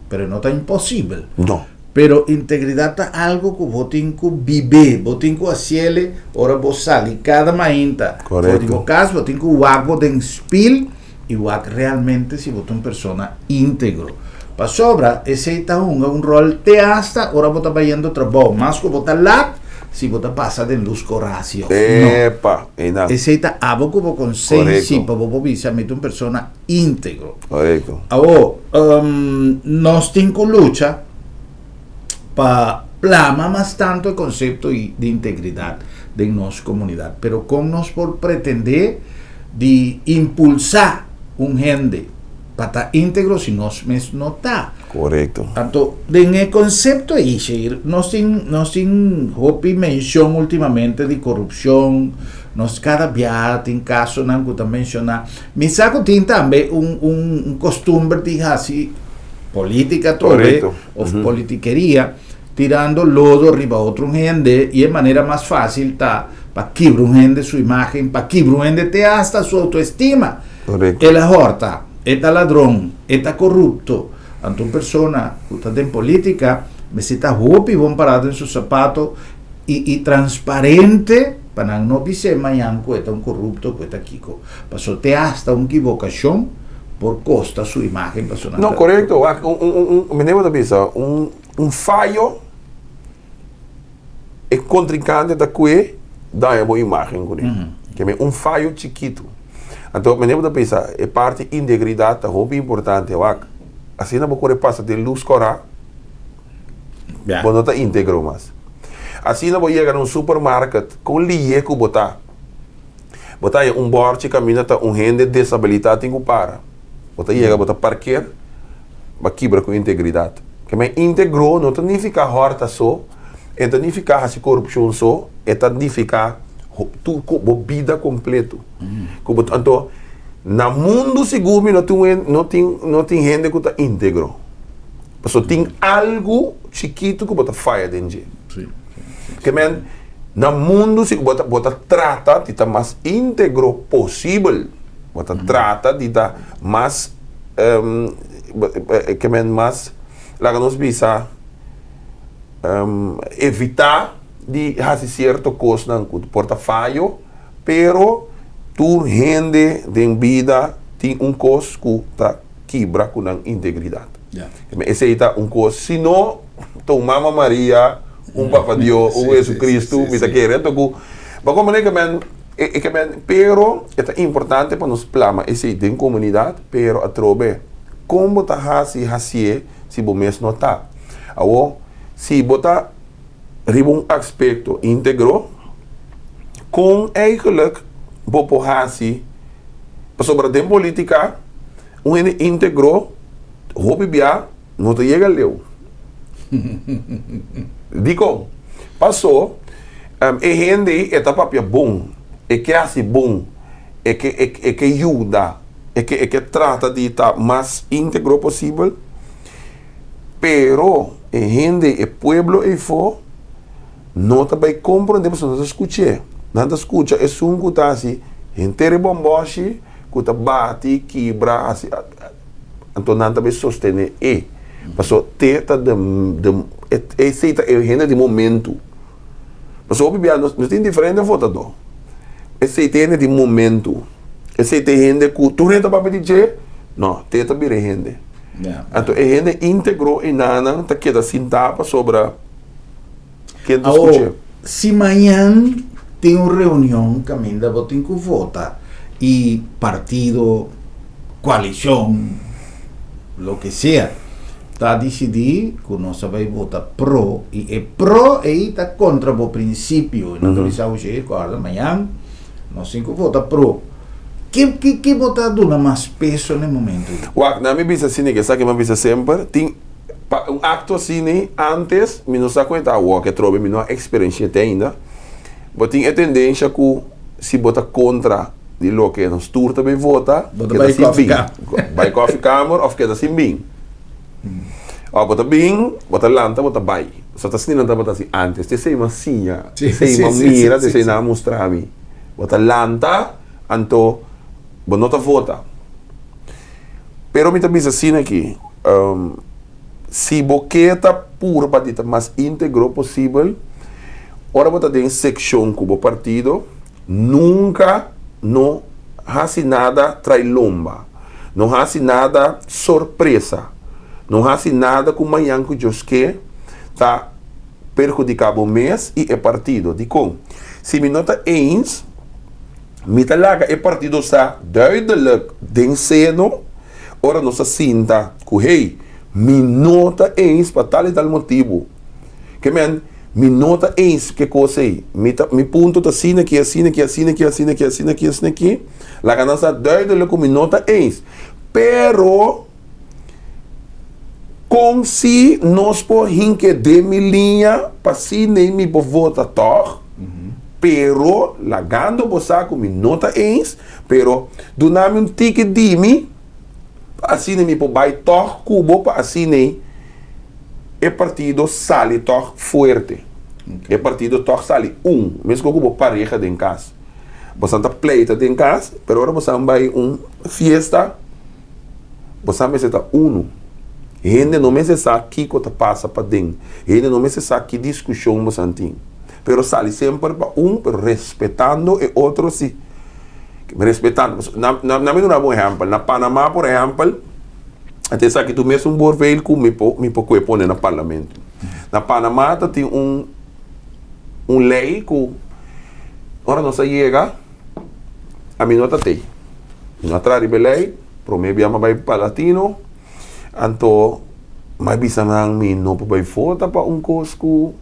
pero e no ta imposibel. No. Pero integridad ta algo ku bo tin ku bibe, bo tin ku hasiele ora bo sali kada mainta. For di bo kas, bo tin ku wak bo den spil i wak realmente si bo ta un persona íntegro. Pasobra esei ta hunga un ròl te asta ora bo ta bayendo trabou, mas ku bo ta lat, si bo ta pasa den lus kora si òf no. Epa, einan. Esei ta abo ku bo konsensi pa bo por bisa mi ta un persona íntegro. Awor, nos tin ku lucha pa plama mas tantu e konsepto di integridat den nos komunidat. Pero kon nos por pretendé di impulsá un hende pa ta íntegro si nos mes no ta? Anto, den e konsepto ei, Sheir, nos tin, nos tin hopi menshon últimamente di korupshon, nos kada biaha tin kasonan ku ta menshoná. Mi sa ku tin tambe un, un, un kostumber di hasi polítika atrobe, òf politikeria, tirando lodo riba otro hende, i e manera mas fásil ta pa kibra un hende su imágen, pa kibra un hende te asta su outoestima. El a hòrta, e ta ladron, e ta korupto. Anto un persona ku ta den polítika mester ta hopi bon pará den su sapato i i transparente pa nan no bis'é mañan ku e ta un korupto, ku e ta kiko. Pasobra te asta un kibokashon por kosta su imágen pasobra nan No, ta. korekto. Wak, un, un, un, un, meneer bo ta bisa, un, un fayo e kontrinkante ta kue daña bo imágen kuné. Ke men un fayo chikitu. Anto meneer bo ta bisa, e parti integridat ta hopi importante. Wak, asina bo kore pasa den lus kòrá, bo no ta íntegro mas. Asina bo yega na un supermarket, kon liye ku bo ta? Bo ta haña un bòrchi kaminda ta un hende desabilitá tin ku para. Bo ta yega, bo ta parker, bo a kibra ku integridat. Ke men íntegro no ta nifiká hòrta so, e no ta nifiká hasi korupshon so, e ta nifiká tur ku bo bida kompleto. Ku bo anto na mundu sigur mi no tin un no tin no tin hende ku ta íntegro. Pasobra tin algu chikitu ku bo ta faya den dje. Ke men na mundu si bo ta bo ta trata di ta mas íntegro posibel. Bo ta trata di ta mas ke men mas laga nos bisa evitá di hasi sierto kosnan ku por ta fayo, pero tur hende den bida tin un kos ku ta kibra ku nan integridat. Esei ta un kos, si no ta un Mama Maria, un Papa Dios, un Jesucristo, mi ta kere. Anto ku, bo a komprende ke men. E ke men, pero e ta importante pa nos plama esei den komunidat, pero atrobe kon bo ta hasi hasié si bo mes no ta? Awor, si bo ta riba un aspekto íntegro, kon eigenlijk bo por hasi? Pasobra den polítika un hende íntegro hopi bia no ta yega leu. Dikon? Paso e hende ei e ta papia bon, e ke hasi bon, e ke e ke yuda, e ke e ke trata di ta mas íntegro posibel, pero e hende ei, e pueblo eifó no ta bai komprondé pasobra no ta skuch'é. Nan ta skucha esun ku ta hasi henter e bòmbòshi, ku ta bati, kibra, hasi. Anto nan ta bay sostene e. Paso te ta de de esey ta e hende di momento. Paso hopi bia nos tin diferente votador. Esey ta e hende di momento. Esey ta e hende cu tur hende ta papia di dje, no, te ta bira e hende. Anto e hende integro enanan ta keda sinta pasobra. Ken ta Awor, skuch'é? si mañan tin un reunion kaminda bo tin ku vota i partido, koalishon, loke sea, ta disidí ku nos a bai vota pro i e pro ei ta kontra bo prinsipio i nan ta bisa oye kòrda mañan nos tin ku vota pro. Ke ke ke bo ta duna mas peso na e momento ei? Wak, nan mi bisa asina, ke esaki mi a bisa semper, tin. Pa un acto asina antes mi no sa con e ta awor ke atrobe mi no a experiencia te ainda bo tin e tendencia cu si bo ta contra di loke nos tur ta bay vota Bo ta keda bay sin koffie bin kamer. bay koffie kamer of keda sin bin of bo ta bin bo ta lanta bo ta bay so ta asina nan tabata haci antes te esey mi a siña te esey mi a mira te esey nan a mustra mi bo ta lanta anto bo no ta vota. Pero mi ta bisa asina aki, si bo ke ta purba di ta mas íntegro posibel, ora bo ta den sekshon ku bo partido, nunka no hasi nada trai lomba, no hasi nada sorpresa, no hasi nada ku mañan ku Dios ke ta perhudiká bo mes i e partido. Dikon? Si mi no ta eens. Mi ta laga e partido sa duidelijk den seno ora nos a sinta ku hey, mi no ta eens pa tal i tal motibu. Ke men, mi no ta eens ku e kos ei. Mi ta, mi punto ta asina aki, asina aki, asina aki, asina aki, asina aki, asina aki. Laga nan sa duidelijk ku mi no ta eens. Pero kon si nos por hinke den mi liña pa asina mi por vota tòg? Pero lagando bo sa ku mi no ta eens, pero duna mi un tiki di mi, pa asina mi por bai tòg ku bo, pa asina e partido sali tòg fuerte. E partido tòg sali un, meskos ku bo pareha den kas. Bosan ta pleita den kas, pero ora bosan bai un fiesta, bosan mester ta unu. Hende no mester sa kiko ta pasa paden, hende no mester sa ki diskushon bosan tin. Pero sali semper pa un, pero respetando e otro si. Respetando. Na, na, na mi duna bo un ehempel. Na Panama, por ehempel, ante esaki tu mes un voorbeeld ku mi por, mi por kue pone na parlamento. Na Panama ta tin un, un ley ku ora nos a yega, ami no ta tei. Mi no a traha riba e ley, prome bia mi a bai pa Latino. Anto mi a bisa nan mi no por bai vota pa un kos ku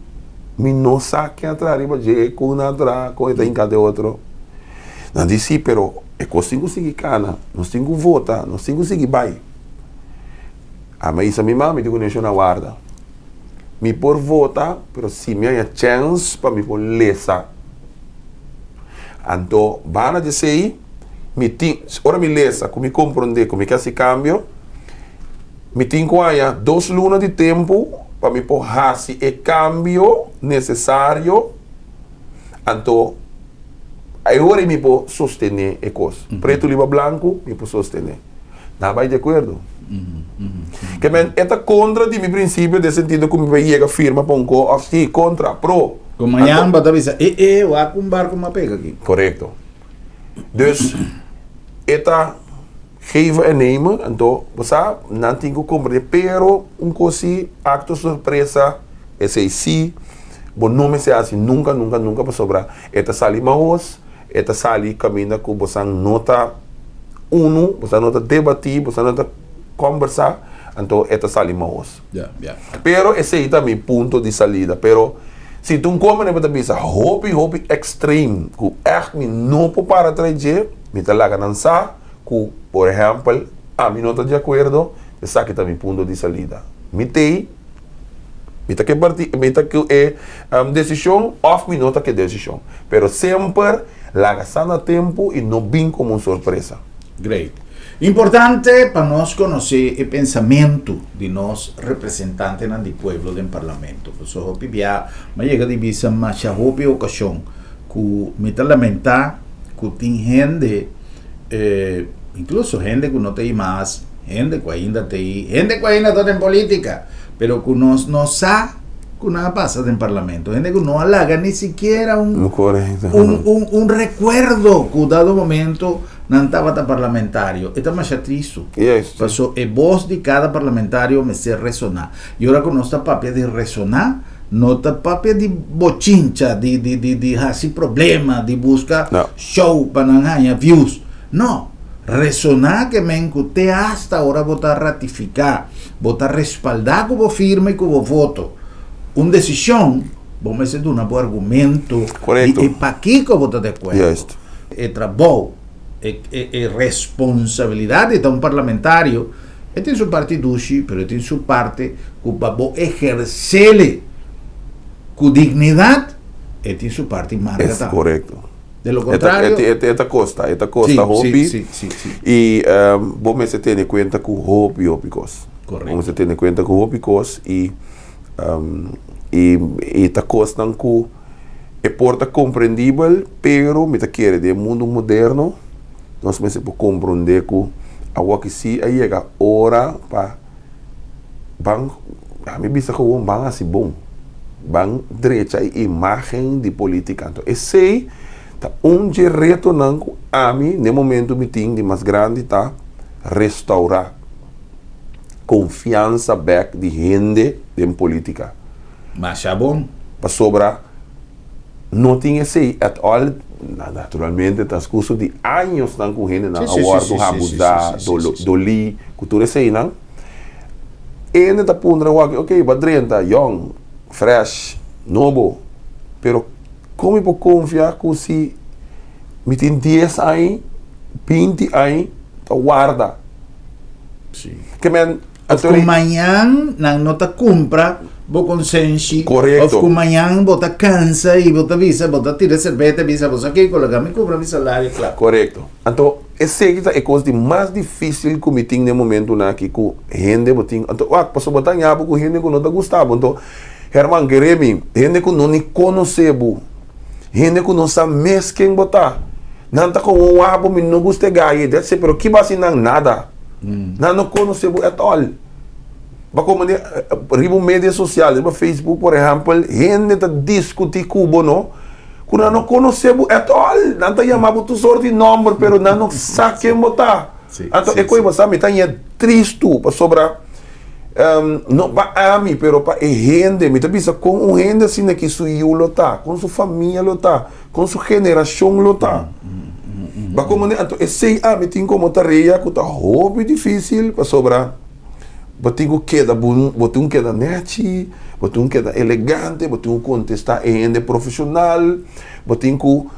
mi no sa ken a traha riba dje, kon nan a traha, kon e ta hinka den otro. Nan di si, pero e kos tin ku sigui kana, nos tin ku vota, nos tin ku sigui bai. Ami a bisa mi mama, mi tin ku neshon na warda. Mi por vota, pero si mi haña chèns pa mi por lesa. Anto banda di esei mi tin, ora mi lesa ku mi komprondé ku mi ke hasi kambio, mi tin ku haña dos luna di tempu pa mi por hasi e kambio nesesario, anto e ora ei mi por sostené e kos. Pretu riba blanku mi por sostené. Nan a bai di akuerdo. Ke men e ta kontra di mi prinsipio den sentido ku mi bai yega firma pa un ko òf si, kontra, pro. Ku mañan bo ta bisa, e e, wak un barku m'a pega aki. Korekto. Dus e ta geven en nemen, anto bo sa nan tin ku komprendé, pero un kos si, akto sorpresa, esei si bo no mester hasi nunka, nunka, nunka pasobra e ta sali mahos. e ta sali kaminda ku bosan no ta unu, bosan no ta debatí, bosan no ta kòmbersá, anto e ta sali mahos. Pero esei ta mi punto di salida. Pero si ta un kos manera bo ta bisa hopi hopi extreme ku ègt mi no por para tras dje, mi ta laga nan sa ku por ehèmpel ami no ta di akuerdo, esaki ta mi punto di salida. Mi t'ei, mi ta ke parti, mi ta ku e desishon òf mi no ta ke desishon. Pero semper laga sa na tempu i no bin komo un sorpresa. Great. Importante pa nos konosé e pensamentu di nos representantenan di pueblo den Parlamento. Pasobra hopi bia mi a yega di bisa masha hopi okashon ku mi ta lamentá ku tin hende, inkluso hende ku no ta ei mas, hende ku ainda ta ei, hende ku ainda ta den polítika, pero ku nos no sa ku nan a pasa den Parlamento, hende ku no a laga ni sikiera un un rekuerdo ku dado momento Nan tabata parlamentario. E ta masha tristu. Paso e bos di kada parlamentario mester resoná. I ora ku nos ta papia di resoná, no ta papia di bochincha, di di di di hasi problema, di buska show pa nan haña views. No. Resoná ke men ku te asta ora bo ta ratifiká, bo ta respaldá ku bo firma i ku bo voto un desishon, bo mester duna bo argumento di e pakiko bo ta di akuerdo. E trabou, e e responsabilidad di ta un parlamentario, e tin su parti dushi, pero e tin su parte cu pa bo ehercele cu dignidad, e tin su parti marga Es tambe. correcto. De lo contrario. E ta, e ta costa, e ta costa hopi. Si, si, si, si. Y bo mester tene cuenta cu hopi, hopi cos. Correcto. Bo mester tene cuenta cu hopi cos y y y ta cosnan cu. E por ta komprendibel, pero mi ta kere den e mundu moderno nos mester por komprondé ku awor si a yega ora pa ban, mi bisa gewoon ban hasi bon, ban drecha e imágen di polítika. Anto esei ta un dje retonan ku ami den momento mi tin di mas grandi ta restourá konfiansa bèk di hende den polítika. Masha bon. Pasobra no tin esei at all, naturalmente transcurso di añosnan cu hendenan a wordo habusa, doli, cu tur eseinan, hende ta puntra wak, ok, bo a drenta yong, fresh, nobo, pero con mi por confia cu si mi tin dies aña, binti aña ta warda? Ke men. Of ku mañan nan no ta kumpra bo konsenshi. Korekto. Of ku mañan bo ta kansa i bo ta bisa, bo ta tira serbeta i bisa, bo sa kiko, laga mi kubra mi salario kla. Korekto. Anto, eseki ta e kos di mas difisil ku mi tin den momentunan aki ku hende bo tin. Anto, wak, pasobra bo ta haña bo ku hende ku no ta gusta bo. Anto, Herman, kere mi, hende ku no ni konosé bo, hende ku no sa mes ken bo ta, nan ta komo wak bo, mi no gusta e gaye, that's it, pero ki bo hasi nan? Nada. Nan no konosé bo at all. Bo komo di riba un media sosial, riba Facebook por ehèmpel, hende ta diskutí ku bo no, ku nan no konosé bo at all. Nan ta yama bo tur sort di nòmber, pero nan no sa ken bo ta. Anto e koe bo sa mi ta haña tristu pasobra no pa ami pero pa e hende. Mi ta bisa kon un hende asina ki su yu lo ta, kon su famia lo ta. Kon su generashon lo ta? Bako manera? Anto esei ami tin komo tarea ku ta hopi difísil pasobra bo tin ku keda bon, bo tin ku keda nèchi, bo tin ku keda elegante, bo tin ku kontestá e hende profeshonal, bo tin ku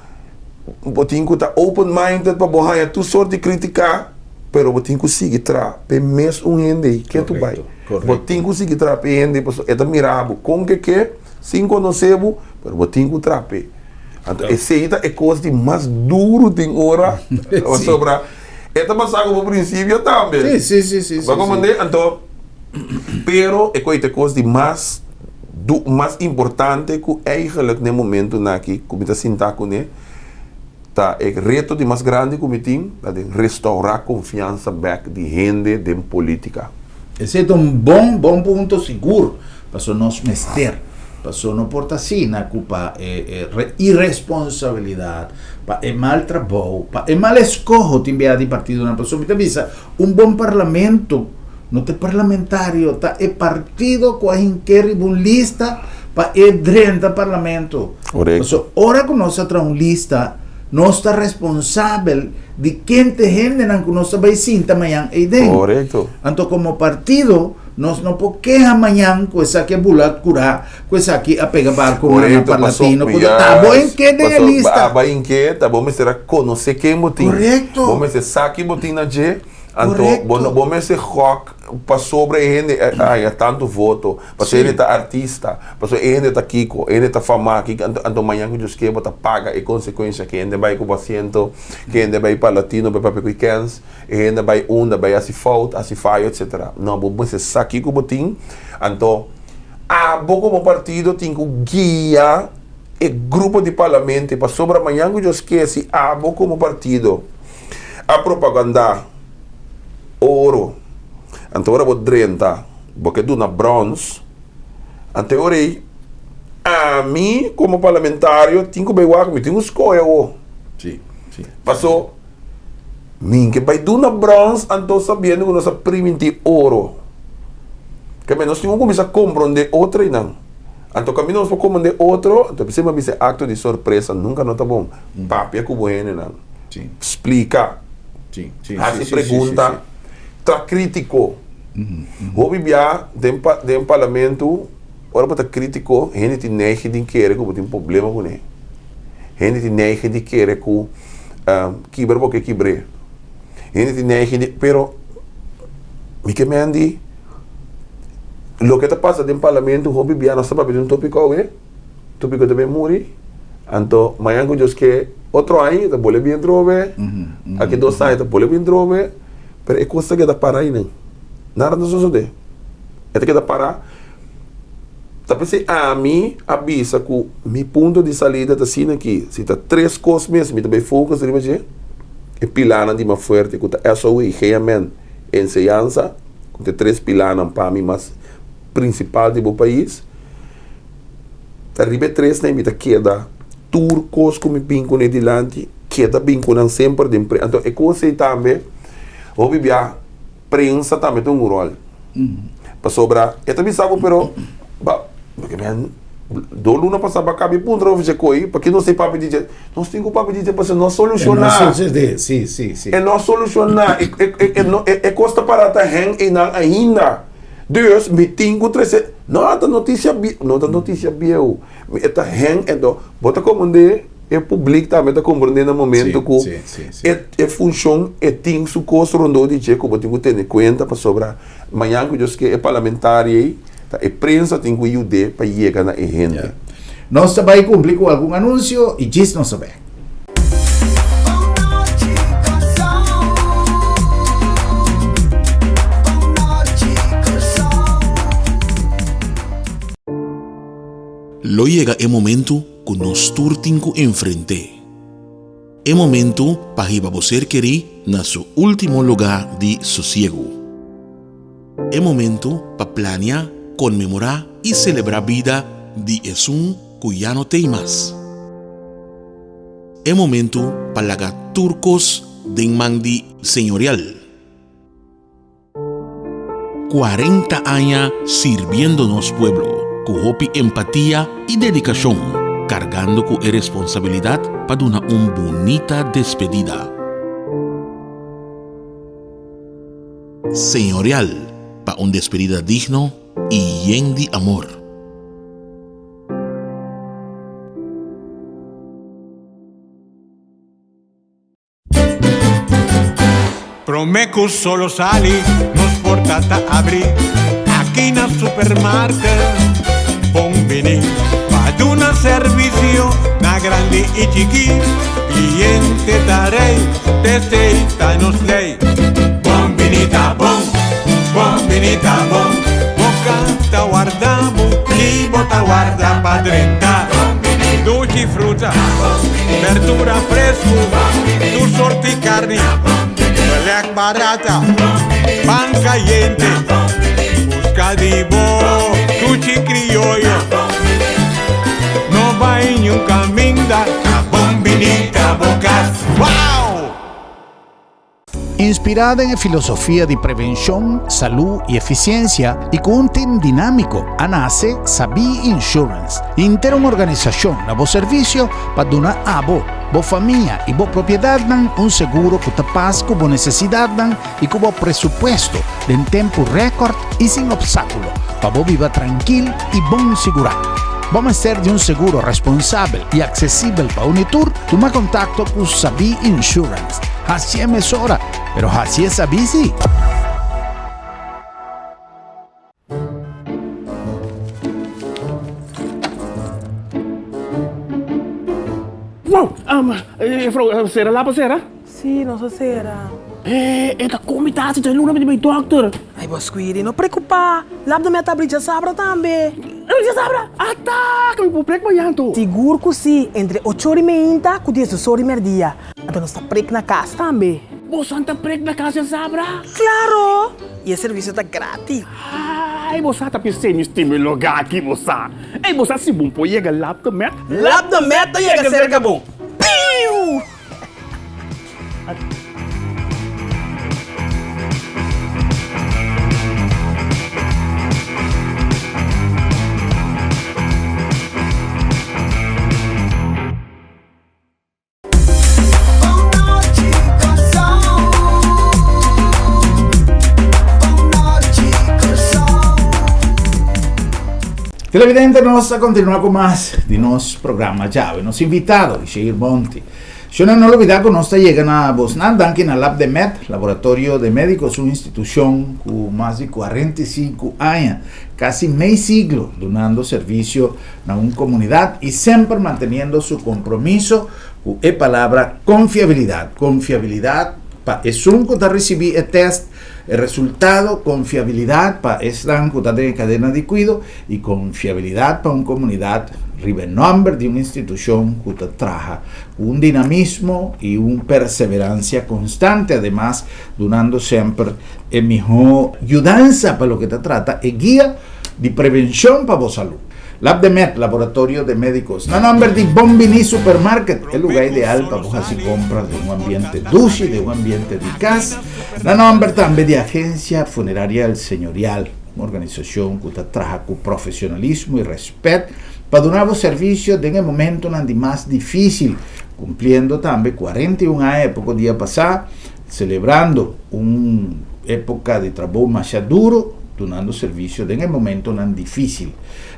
bo tin ku ta open minded pa bo haña tur sort di krítika, pero bo tin ku sigui traha p'e mes un hende ei ke tu bai. Bo tin ku sigui traha p'e hende ei pasobra e ta mira bo kon ke ke. Sin konosé bo, pero bo tin ku trap'é. Anto esei ta e kos di mas duru tin ora, pasobra e ta basá ku bo prinsipio tambe. Sí, sí, sí, sí. Bo a komprendé? Anto, pero e kos ta e kos di mas du, mas importante ku eigentlik na e momentunan aki ku mi ta sintá kuné, ta e reto di mas grandi ku mi tin, ta den restourá konfiansa bèk di hende den polítika. Esei ta un bon, bon punto sigur. Paso nos mester. Paso no por ta asina ku pa e iresponsabilidat, pa e mal trabou, pa e mal eskoho tin bia di partidonan. Paso mi ta bisa un bon parlamento no ta e parlamentario, ta e partido ku a hink'é riba un lista pa e drenta parlamento. Korekto. Paso ora ku nos a traha un lista. Nos ta responsabel di ken t'e hendenan ku nos ta bai sinta mañan eiden. Korekto. Anto komo partido nos no por keha mañan ku esaki a bula kurá, ku esaki a pega barku na Korekto, paso, Parlatino, ku ta bo yes, en ke den e paso lista. aba en ke ta bo mester a konosé ken bo tin. Korekto. Bo mester sa ki bo tin na dje, anto bo no Korekto. bo mester gòk pasobra e hende a haña tantu voto, pasobra e hende Sí. ta artista. Pasobra e hende ta kiko, e hende ta famá kiko, anto anto mañan ku Dios ke bo ta paga e konsekuensia ke hende bai ku bo asiento, ke hende bai pa latino bai papia ku e kens, e hende bai unda bai hasi fout, hasi fayo etsetera. No, bo mester sa kiko bo tin, anto abo komo partido tin ku guia e grupo di parlamento pasobra mañan ku Dios ke si abo komo partido a propagandá oro, anto ora bo drenta bo ke duna brons. Ante ora ei, ami komo parlamentario tin ku bai wak, mi tin ku skohe awo. Sí, sí. Paso, mi ke bai duna brons anto sabiendo ku nos a primintí oro. Keme nos tin ku kuminsá komprondé otro einan. Anto kaminda nos por komprondé otro, anto p'esei mi a bisa e akto di sorpresa nunka no ta bon. Papia ku bo hendenan. Sí. Splika. Sí, sí, Hasi sí, sí, sí, pregunta. sí. Ta krítiko. Hopi bia den den parlamento ora bo ta kritiko hende tin neiging di kere ku bo tin problema kuné. Hende tin neiging di kere ku kibra bo ke kibr'é. Hende tin neiging di pero mi ke men di loke ta pasa den parlamento hopi bia nos ta papia di un topiko awe, topiko ta bin muri anto mañan ku Dios ke otro aña ta bole bin atrobe, aki dos aña ta bole bin atrobe. Pero e kos ta keda pará einan. Nada ta sosodé. E ta keda pará. Ta p'esei ami a bisa ku mi punto di salida ta asina aki, si ta tres kos mes mi ta bai focus riba dje, e pilanan di mas fuerte ku ta SOE, GMN, enseñansa, ku ta e tres pilanan pa mi mas prinsipal di bo pais. Ta riba e tresnan mi ta keda tur kos ku mi bin kuné dilanti. Keda bin ku nan semper den prensa. Anto e kos ei tambe, hopi bia prensa tambe ta un ròl. Pasobra e ta bisa bo pero ba dos luna pasá bo a kaba e puntra over dje koi, paki nos tin papia di dje? Nos tin ku papia di dje pasobra no a solushoná. E no a solushoná. E kos ta pará ta hèn einan ainda. Dus mi tin ku trese, no ta notisia bieu, no ta notisia bieu. E ta hèn ento bo ta komprendé. E publik tambe ta komprendé na momento ku e funshon e tin su kos rondó di dje ku bo tin ku tene kuenta pasobra mañan ku Dios ke e parlamentario ei ta e prensa tin ku yud'é pa yega na e hende. Nos ta bai kumpli ku algun anunsio i djis nos ta bek. Lo yega e momento ku nos tur tin ku enfrent'é. E momentu pa hiba bo ser kerí na su último lugá di sosiegu. E momentu pa plania, konmemorá i selebrá bida di esun ku ya no t'ei mas. E momentu pa laga tur kos den man di Señorial. 40 aña sirbiendo nos pueblo ku hopi empatia i dedikashon, kargando ku e responsabilidat pa duna un bunita despedida. Señorial pa un despedida digno i yen di amor. Prome cu solo sali, nos porta ta abri aki na supermarket. Bon bini pa duna servicio na grandi y chiki. Cliente ta rey, t'esey ta nos ley. Bon bini ta bon, bon bini ta bon. Bo canta warda bo y bo ta warda pa drenta. Dushi fruta, berdura fresku, tur sorti karni, belèk barata, pan kayente, buska di bo dushi krioyo. No bai niun kaminda, ta bon bini ta bo kas. Wow! Inspirá den e filosofia di prevenshon, salú i efisiensia i ku un tim dinámiko, a nase Sabí Insurance, henter un organisashon na bo servisio pa duna abo. bo famia i bo propiedatnan un seguro ku ta pas ku bo nesesidatnan i ku bo presupuesto den tempu rèkòrt i sin opstákulo pa bo biba trankil i bon sigurá. Bo mester di un seguro responsabel i aksesibel pa un i tur? Tuma kontakto ku Sabí Insurance. Hasié mesora, pero hasié sabí sí! Wow! Juffrouw, sera lapa sera? Sí, nos a sera. E ta komi tasi ta luna mi di bai dokter. Ay, bo Squiri, no preocupa. Lap de mi a ta abri djasabra tambe. Abri djasabra? Ata! Ku mi por prek mañan anto? Sigur ku sí, entre ocho ora i meinta ku diesdos ora i merdia. Anto nos ta prek na kas tambe. Bosan ta prek na kas djasabra? Klaro! I e servisio ta gratis. Ay, bo sa ta pis'é mi stima e lugá aki, bo sa. Ey, bo sa si bon por yega Lap de Met? Lap de Met ta yega serka bo. Piu! Televidente, nos a continua cu mas di nos programa Djawe. Nos invitado, Isheir Monti. Shona, no olbida cu nos ta yega na bosnan danki na Lab de Med, Laboratorio de Medicos, un institucion cu mas di 45 aña, casi mei siglo, dunando servicio na un comunidad y semper manteniendo su compromiso cu e palabra confiabilidad. Confiabilidad pa esun cu ta ricibi e test, e resultado, confiabilidad pa esnan cu ta den e cadena di cuido y confiabilidad pa un comunidad riba e nomber di un institucion cu ta traha cu un dinamismo y un perseverancia constante, ademas dunando semper e miho yudansa pa loke ta trata e guia di prevencion pa bo salud. Labdemed, Laboratorio de Medicos, na nomber di Bon Bini Supermarket, e lugar ideal pa bo haci compras den un ambiente dushi, den un ambiente di cas. Na nomber tambe di Agencia Funeraria El Señorial, un organisacion cu ta traha cu profesionalismo y respet pa duna bo servicio den e momentonan di mas dificil, cumpliendo tambe 41 aña e poco dia pasa, Celebrando un epoca di trabou masha duro, dunando servicio den e momentonan dificil.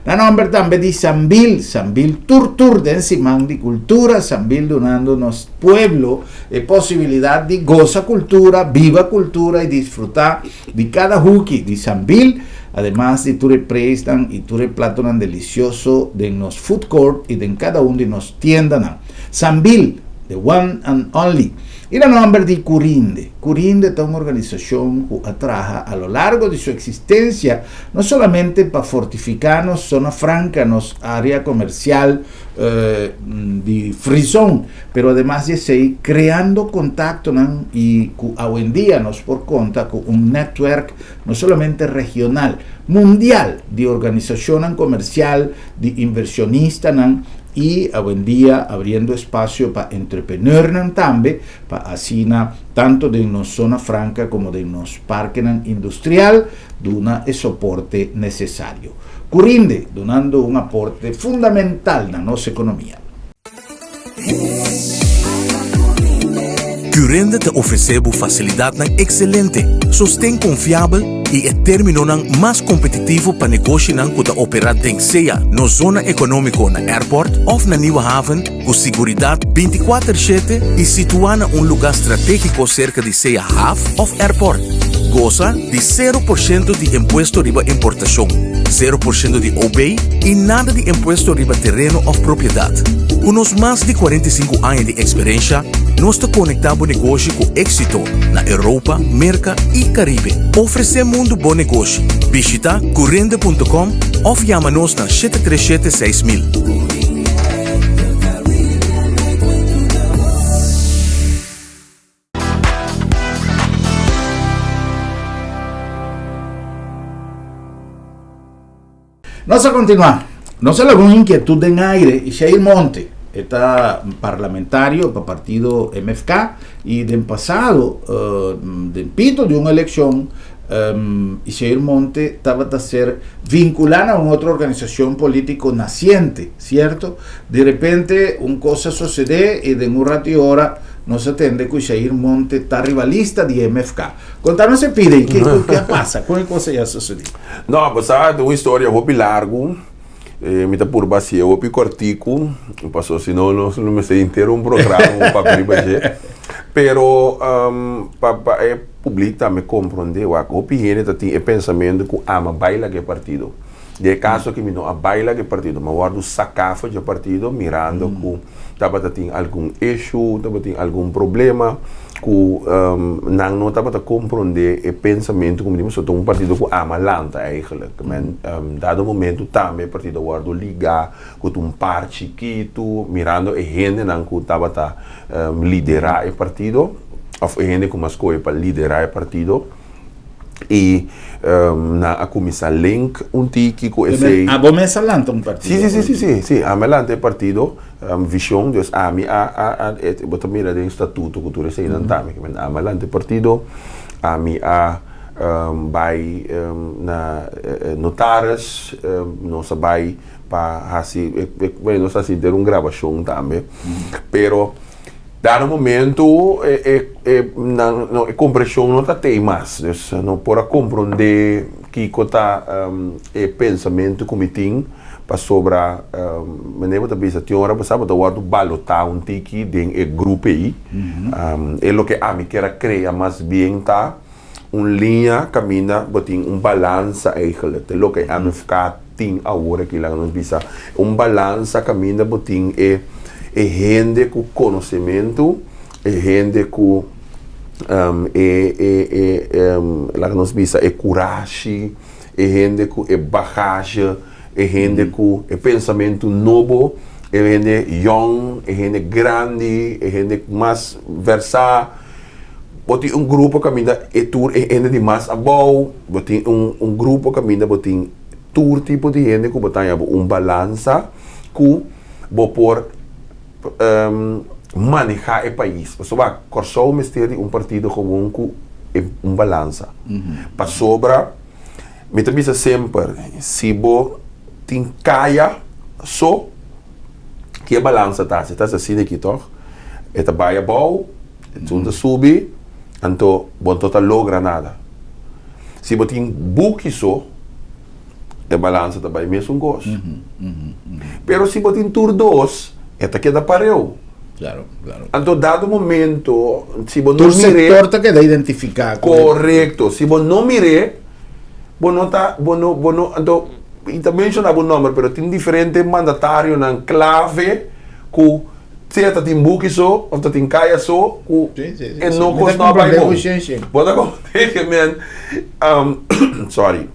Na nomber tambe di Sambil, Sambil tur tur den siman di cultura, Sambil dunando nos pueblo e posibilidad di goza cultura, biba cultura y disfruta di cada huki di Sambil, ademas di tur e prijsnan y tur e platonan delicioso den nos food court y den cada un di nos tiendanan. Sambil, the one and only. I na nòmber di Curinde. Curinde ta un organisashon ku a traha a lo largo di su eksistensia no solamente pa fortifiká nos zona franka, nos área komersial di free zone, pero ademas di esei kreando kontaktonan i ku awendia nos por konta ku un nètwèrk no solamente regional, mundial di organisashonnan komersial, di invershonistanan i awendia abriendo espasio pa entrepreneurnan tambe pa asina tanto den nos zona franka komo den nos parkenan industrial duna e soporte nesesario. Curinde dunando un aporte fundamental na nos ekonomia. Curinde ta ofresé bo fasilidatnan ekselente, sosten konfiabel i e términonan mas kompetitivo pa negoshinan ku ta operá den sea nos zona ekonómiko na Airport òf na Nieuwe Haven ku siguridat bintikuater shete i situá na un lugá stratégiko serka di sea haf òf airport. Gosa di sero por shento di impuesto riba importashon, sero por shento di OB i nada di impuesto riba tereno òf propiedat. Ku nos mas di 45 aña di eksperensha, nos ta konektá bo negoshi ku éksito na Europa, Merka i Karibe. Ofresé mundu bo negoshi. Bishitá curende punto com òf yama nos na 737 6000. Nos a continua. Nos a laga un inquietud den aire y Shair Monte e ta parlamentario pa partido MFK y den pasado den pito di un eleccion. Ishair Monte tabata ser vinculá na un otro organisacion politico naciente, cierto? De repente un cos a sucede y den un rato y hora nos a tende cu Ishair Monte ta riba lista di MFK. Conta nos e pida y ke ke a pasa, con e cos ey a sucede? No, bo sa, ta un historia hopi largu. Mi ta purba hacié hopi cortico, paso si no nos lo mester henter un programa pa riba dje. Pero pa pa e public tambe comprende wak hopi hende ta tin e pensamento cu ama bay laga e partido. Den e caso aki mi no a bay laga e partido, mi a wordo saca for dje partido mirando cu tabata tin algun issue, tabatin algun problema cu nan no tabata comprende e pensamento cu mi tin pasobra ta un partido cu ama lanta eigenlijk. Men dado momento tambe e partido a wordo liga cu ta un par chikitu mirando e hendenan cu tabata lidera e partido of e hende cu mas scoge pa lidera e partido y nan a cuminsa link un tiki cu esey. Abo mes a lanta un partido? Si, si, si, si, si, ami a lanta e partido Vision, dus ami a, a, a, bo ta mira den statuto cu tur eseynan tambe, ami a lanta e partido, ami a bay na notaris, nos a bay pa haci, bueno nos a haci henter un grabacion tambe, pero dado momento e e e nan no e compresion no ta tey mas, dus no por a comprende kico ta e pensamento cu mi tin pasobra manera bo ta bisa tin ora bo sa bo ta wordo balota un tiki den e grupo ey, e loke ami kier a crea mas bien ta un liña caminda bo tin un balansa eigenlijk, te loke MFK tin awor aki laga nos bisa, un balansa caminda bo tin e e hende cu conocemento, e hende cu e e e laga nos bisa e curashi, e hende cu e bagage, e hende cu e pensamento nobo, e hende yong, e hende grandi, e hende mas versa. Bo tin un grupo kaminda e tur e hende di mas abou, bo tin un un grupo kaminda bo tin tur tipo di hende ku bo ta haña bo un balansa ku bo por manehá e pais. Pasobra Kòrsou mester di un partido gewoon ku e un balansa. Pasobra mi ta bisa semper si bo tin kaya so ki e balansa ta hasi? Ta hasi asina aki tòg? E ta bai abou. Esun ta subi, anto bo no ta logra nada. Si bo tin buki so, e balansa ta bai mesun kos. Pero si bo tin tur dos, e ta keda pareu. Claro, claro. Anto dado momento, si bo no Tur mir'é. sector ta keda identifica cu e. Correcto. Si bo no mir'é, bo no ta, bo no, bo no, anto, i ta menciona bo nomber, pero tin diferente mandatarionan clave cu. Sea ta tin buki so of ta tin kaya so ku e no kos no a bai bon. Bo ta komprende ke men sorry.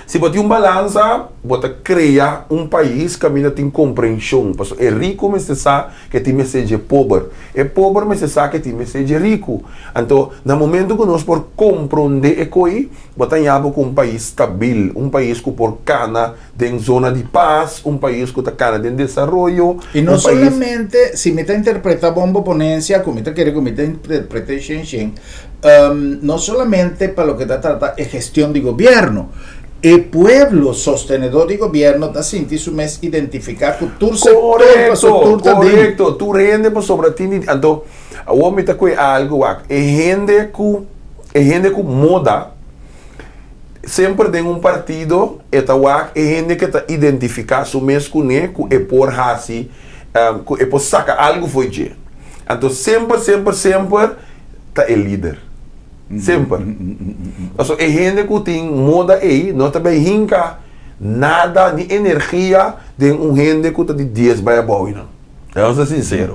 Si bo tin un balansa bo ta krea un pais kaminda tin komprenshon pasobra e riku mester sa ke tin mester dje pober, e pober mester sa ke tin mester dje riku. Anto na momento ku nos por kompronde e koi bo ta yaba ku un pais stabil, un pais ku por kana Den zona di pas, un pais ku ta kana den desaroyo, I no un pais. solamente, si mi ta interpreta bon bo ponencia, ku mi ta kere ku mi ta interprete shen shen, no solamente pa loke ta trata e gestion di gobierno, e pueblo sostenedor di gobierno ta sinti su mes identifica ku tur sector pasobra Korekto, tur ta den. korekto, tur hende pasobra tin di, anto awor mi ta koe algu wak, e hende ku, e hende ku moda, Semper den un partido e ta wak e hende ke ta identifiká su mes kuné ku e por hasi ku e por saka algu fo'i dje. Anto semper semper semper ta e lider. Semper. Pasobra e hende ku tin moda ei no ta bai hinka nada ni energia den un hende ku ta di dies bai abou einan. Nos ta sincero.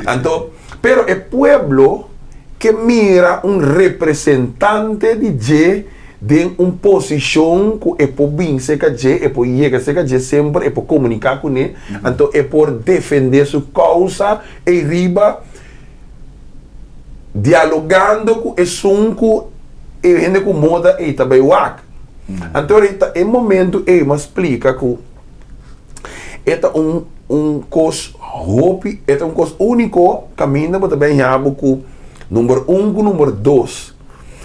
Anto, pero e pueblo ke mira un representante di dje den un posicion ku e por bin serka dje, e por yega serka dje semper, e por komunika kuné, anto e por defende su kousa ei riba, dialogando ku esun ku e hende ku moda ei ta bai wak. Anto ta e momento ei mi a splika ku. E ta un un kos hopi, e ta un kos úniko kaminda bo ta bin haña bo ku number un ku number dos.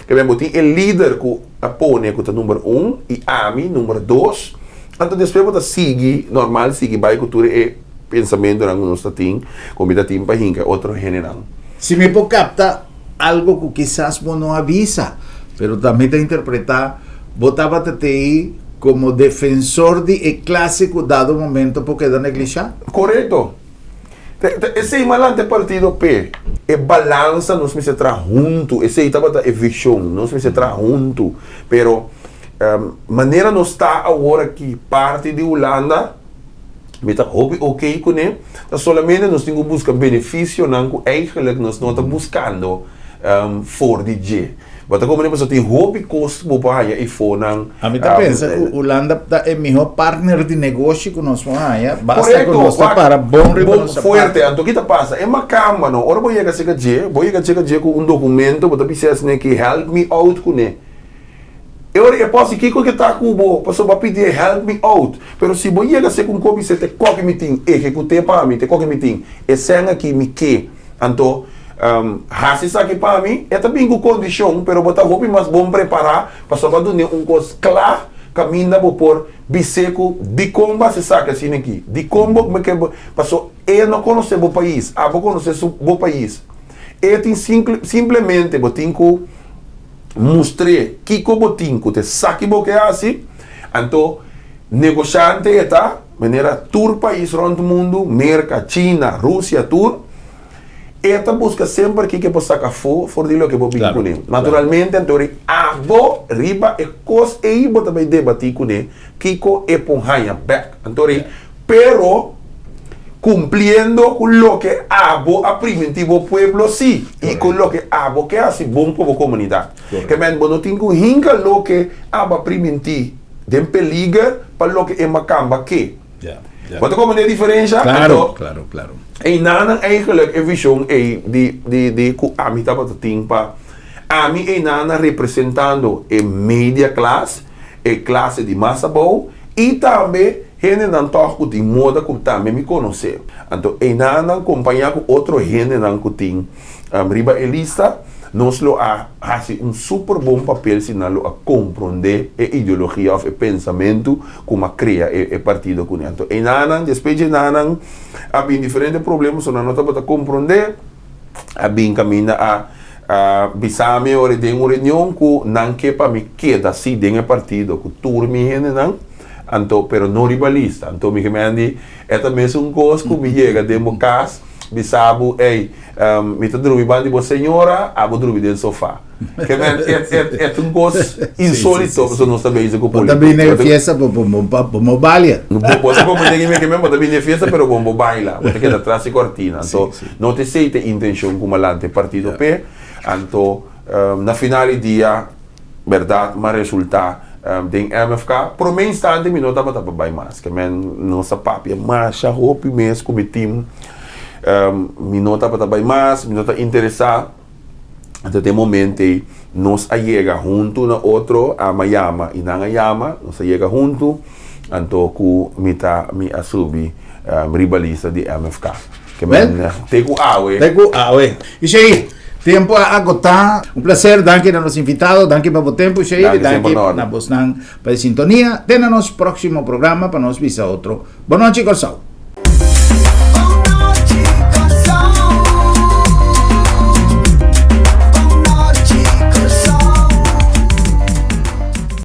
Ke men bo tin e lider ku a pone ku ta number un i ami number dos, anto despues bo ta sigui normal sigui bai ku tur e pensamentonan ku nos ta tin, ku mi ta tin pa hinka e otro hendenan. Si mi por kapta algo ku kisas bo no a bisa, pero ta mi ta interpretá, bo tabata tei komo defensor di e klase ku dado momento por keda neglishá? Korekto. Esei malante partido p'e. E balansa nos mester traha huntu, esei tabata e vision, nos mester traha huntu. Pero manera nos ta awor aki parti di Hulanda, mi ta hopi ok kuné, ta solamente nos tin ku buska benefisionan ku eigenlijk nos no ta buskando for di dje. Bo ta komprende pasobra tin hopi kos ku bo por haña eifonan. Ami ta pensa ku Hulanda ta e mihó partner di negoshi ku nos por haña, basta ku nos ta para bon riba nos zapato. Fuerte, anto ki ta pasa? E makamba no, ora bo yega serka dje, bo yega serka dje ku un dokumento, bo ta bisa esne ki help me out kuné. E ora e por hasi kiko ke ta ku bo, pasobra bo a pidi e help me out. Pero si bo yega serka un kos bisa te koke mi tin, ehekut'é pa mi, te koke mi tin, e sèn aki mi ke. Anto, hasi esaki pa mi, e ta bin ku kondishon, pero bo ta hopi mas bon prepará, pasobra bo a dun'é un kos kla kaminda bo por bis'é ku dikon bo hasi esaki asina aki, dikon bo ke bo, pasobra e no konosé bo pais, abo konosé su bo pais. E tin simplemente bo tin ku mustr'é kiko bo tin ku ta esaki bo ke hasi, anto negoshante e ta. Manera tur pais rond mundu, Merka, China, Rusia, tur, e ta buska semper kiko e por saka afó for di loke bo bin kuné. Naturalmente anto ri abo riba e kos ei bo ta bai debatí kuné kiko e por haña bèk. Anto ri, pero kumpliendo ku loke abo a primintí bo pueblo sí i ku loke abo ke hasi bon pa bo komunidat. Ke men bo no tin ku hinka loke abo a primintí den peliger pa loke e makamba ke. Bo ta comprende e diferensha? Claro, claro, claro. Einanan eigenlijk e vision ei di di di ku ami tabata tin pa ami einanan representando e media class, e klase di mas abou i tambe hendenan tòg ku tin moda ku tambe mi konosé. Anto einanan kompañá ku otro hendenan ku tin Riba e lista, nos lo a hasi un super bon papel si nan lo a komprondé e ideologia òf e pensamentu ku a krea e partido kuné. Anto enanan, despues dje enanan a bin diferente problema, so nan no tabata komprondé, a bin kaminda a bisa mi ora den un reunion ku nan ke pa mi keda si den e partido ku tur mi hendenan, anto pero no riba lista. Anto mi ke mende e ta mesun kos ku mi yega den bo kas. Bisa bo, Ey, mi ta drumi banda di bo señora, abo drumi den sofa. Ke men, e, e, e ta un kos insolito, pasobra nos ta bezig ku Bo ta politika. bini e fiesta, bo, bo, bo, bo no balia. Bo, bo ta como den e ke men, bo ta bini e fiesta, pero bo no baila. Bo ta keda tras di kortina. Anto, no ta esei ta e intencion ku malante partido p'e. Anto, na final di dia, Berdad m'a resulta den MFK. Prome instante mi no tabata pa bai mas. Ke men nos a papia masha hopi mes ku mi team. Mi no tabata bai mas, mi no ta interesa. Anto den momento ei nos a yega huntu na otro, ami a yama i nan a yama, nos a yega huntu. Anto ku mi ta mi a subi riba lista di MFK. Ke men te ku awe. Te ku awe. Ishair, tempo a agotá. Un placer, danki na nos invitado, danki pa bo tempo Ishair i danki na bosnan pa e sintonia. Te na nos próksimo programa pa nos bisa otro. Bonochi Kòrsou.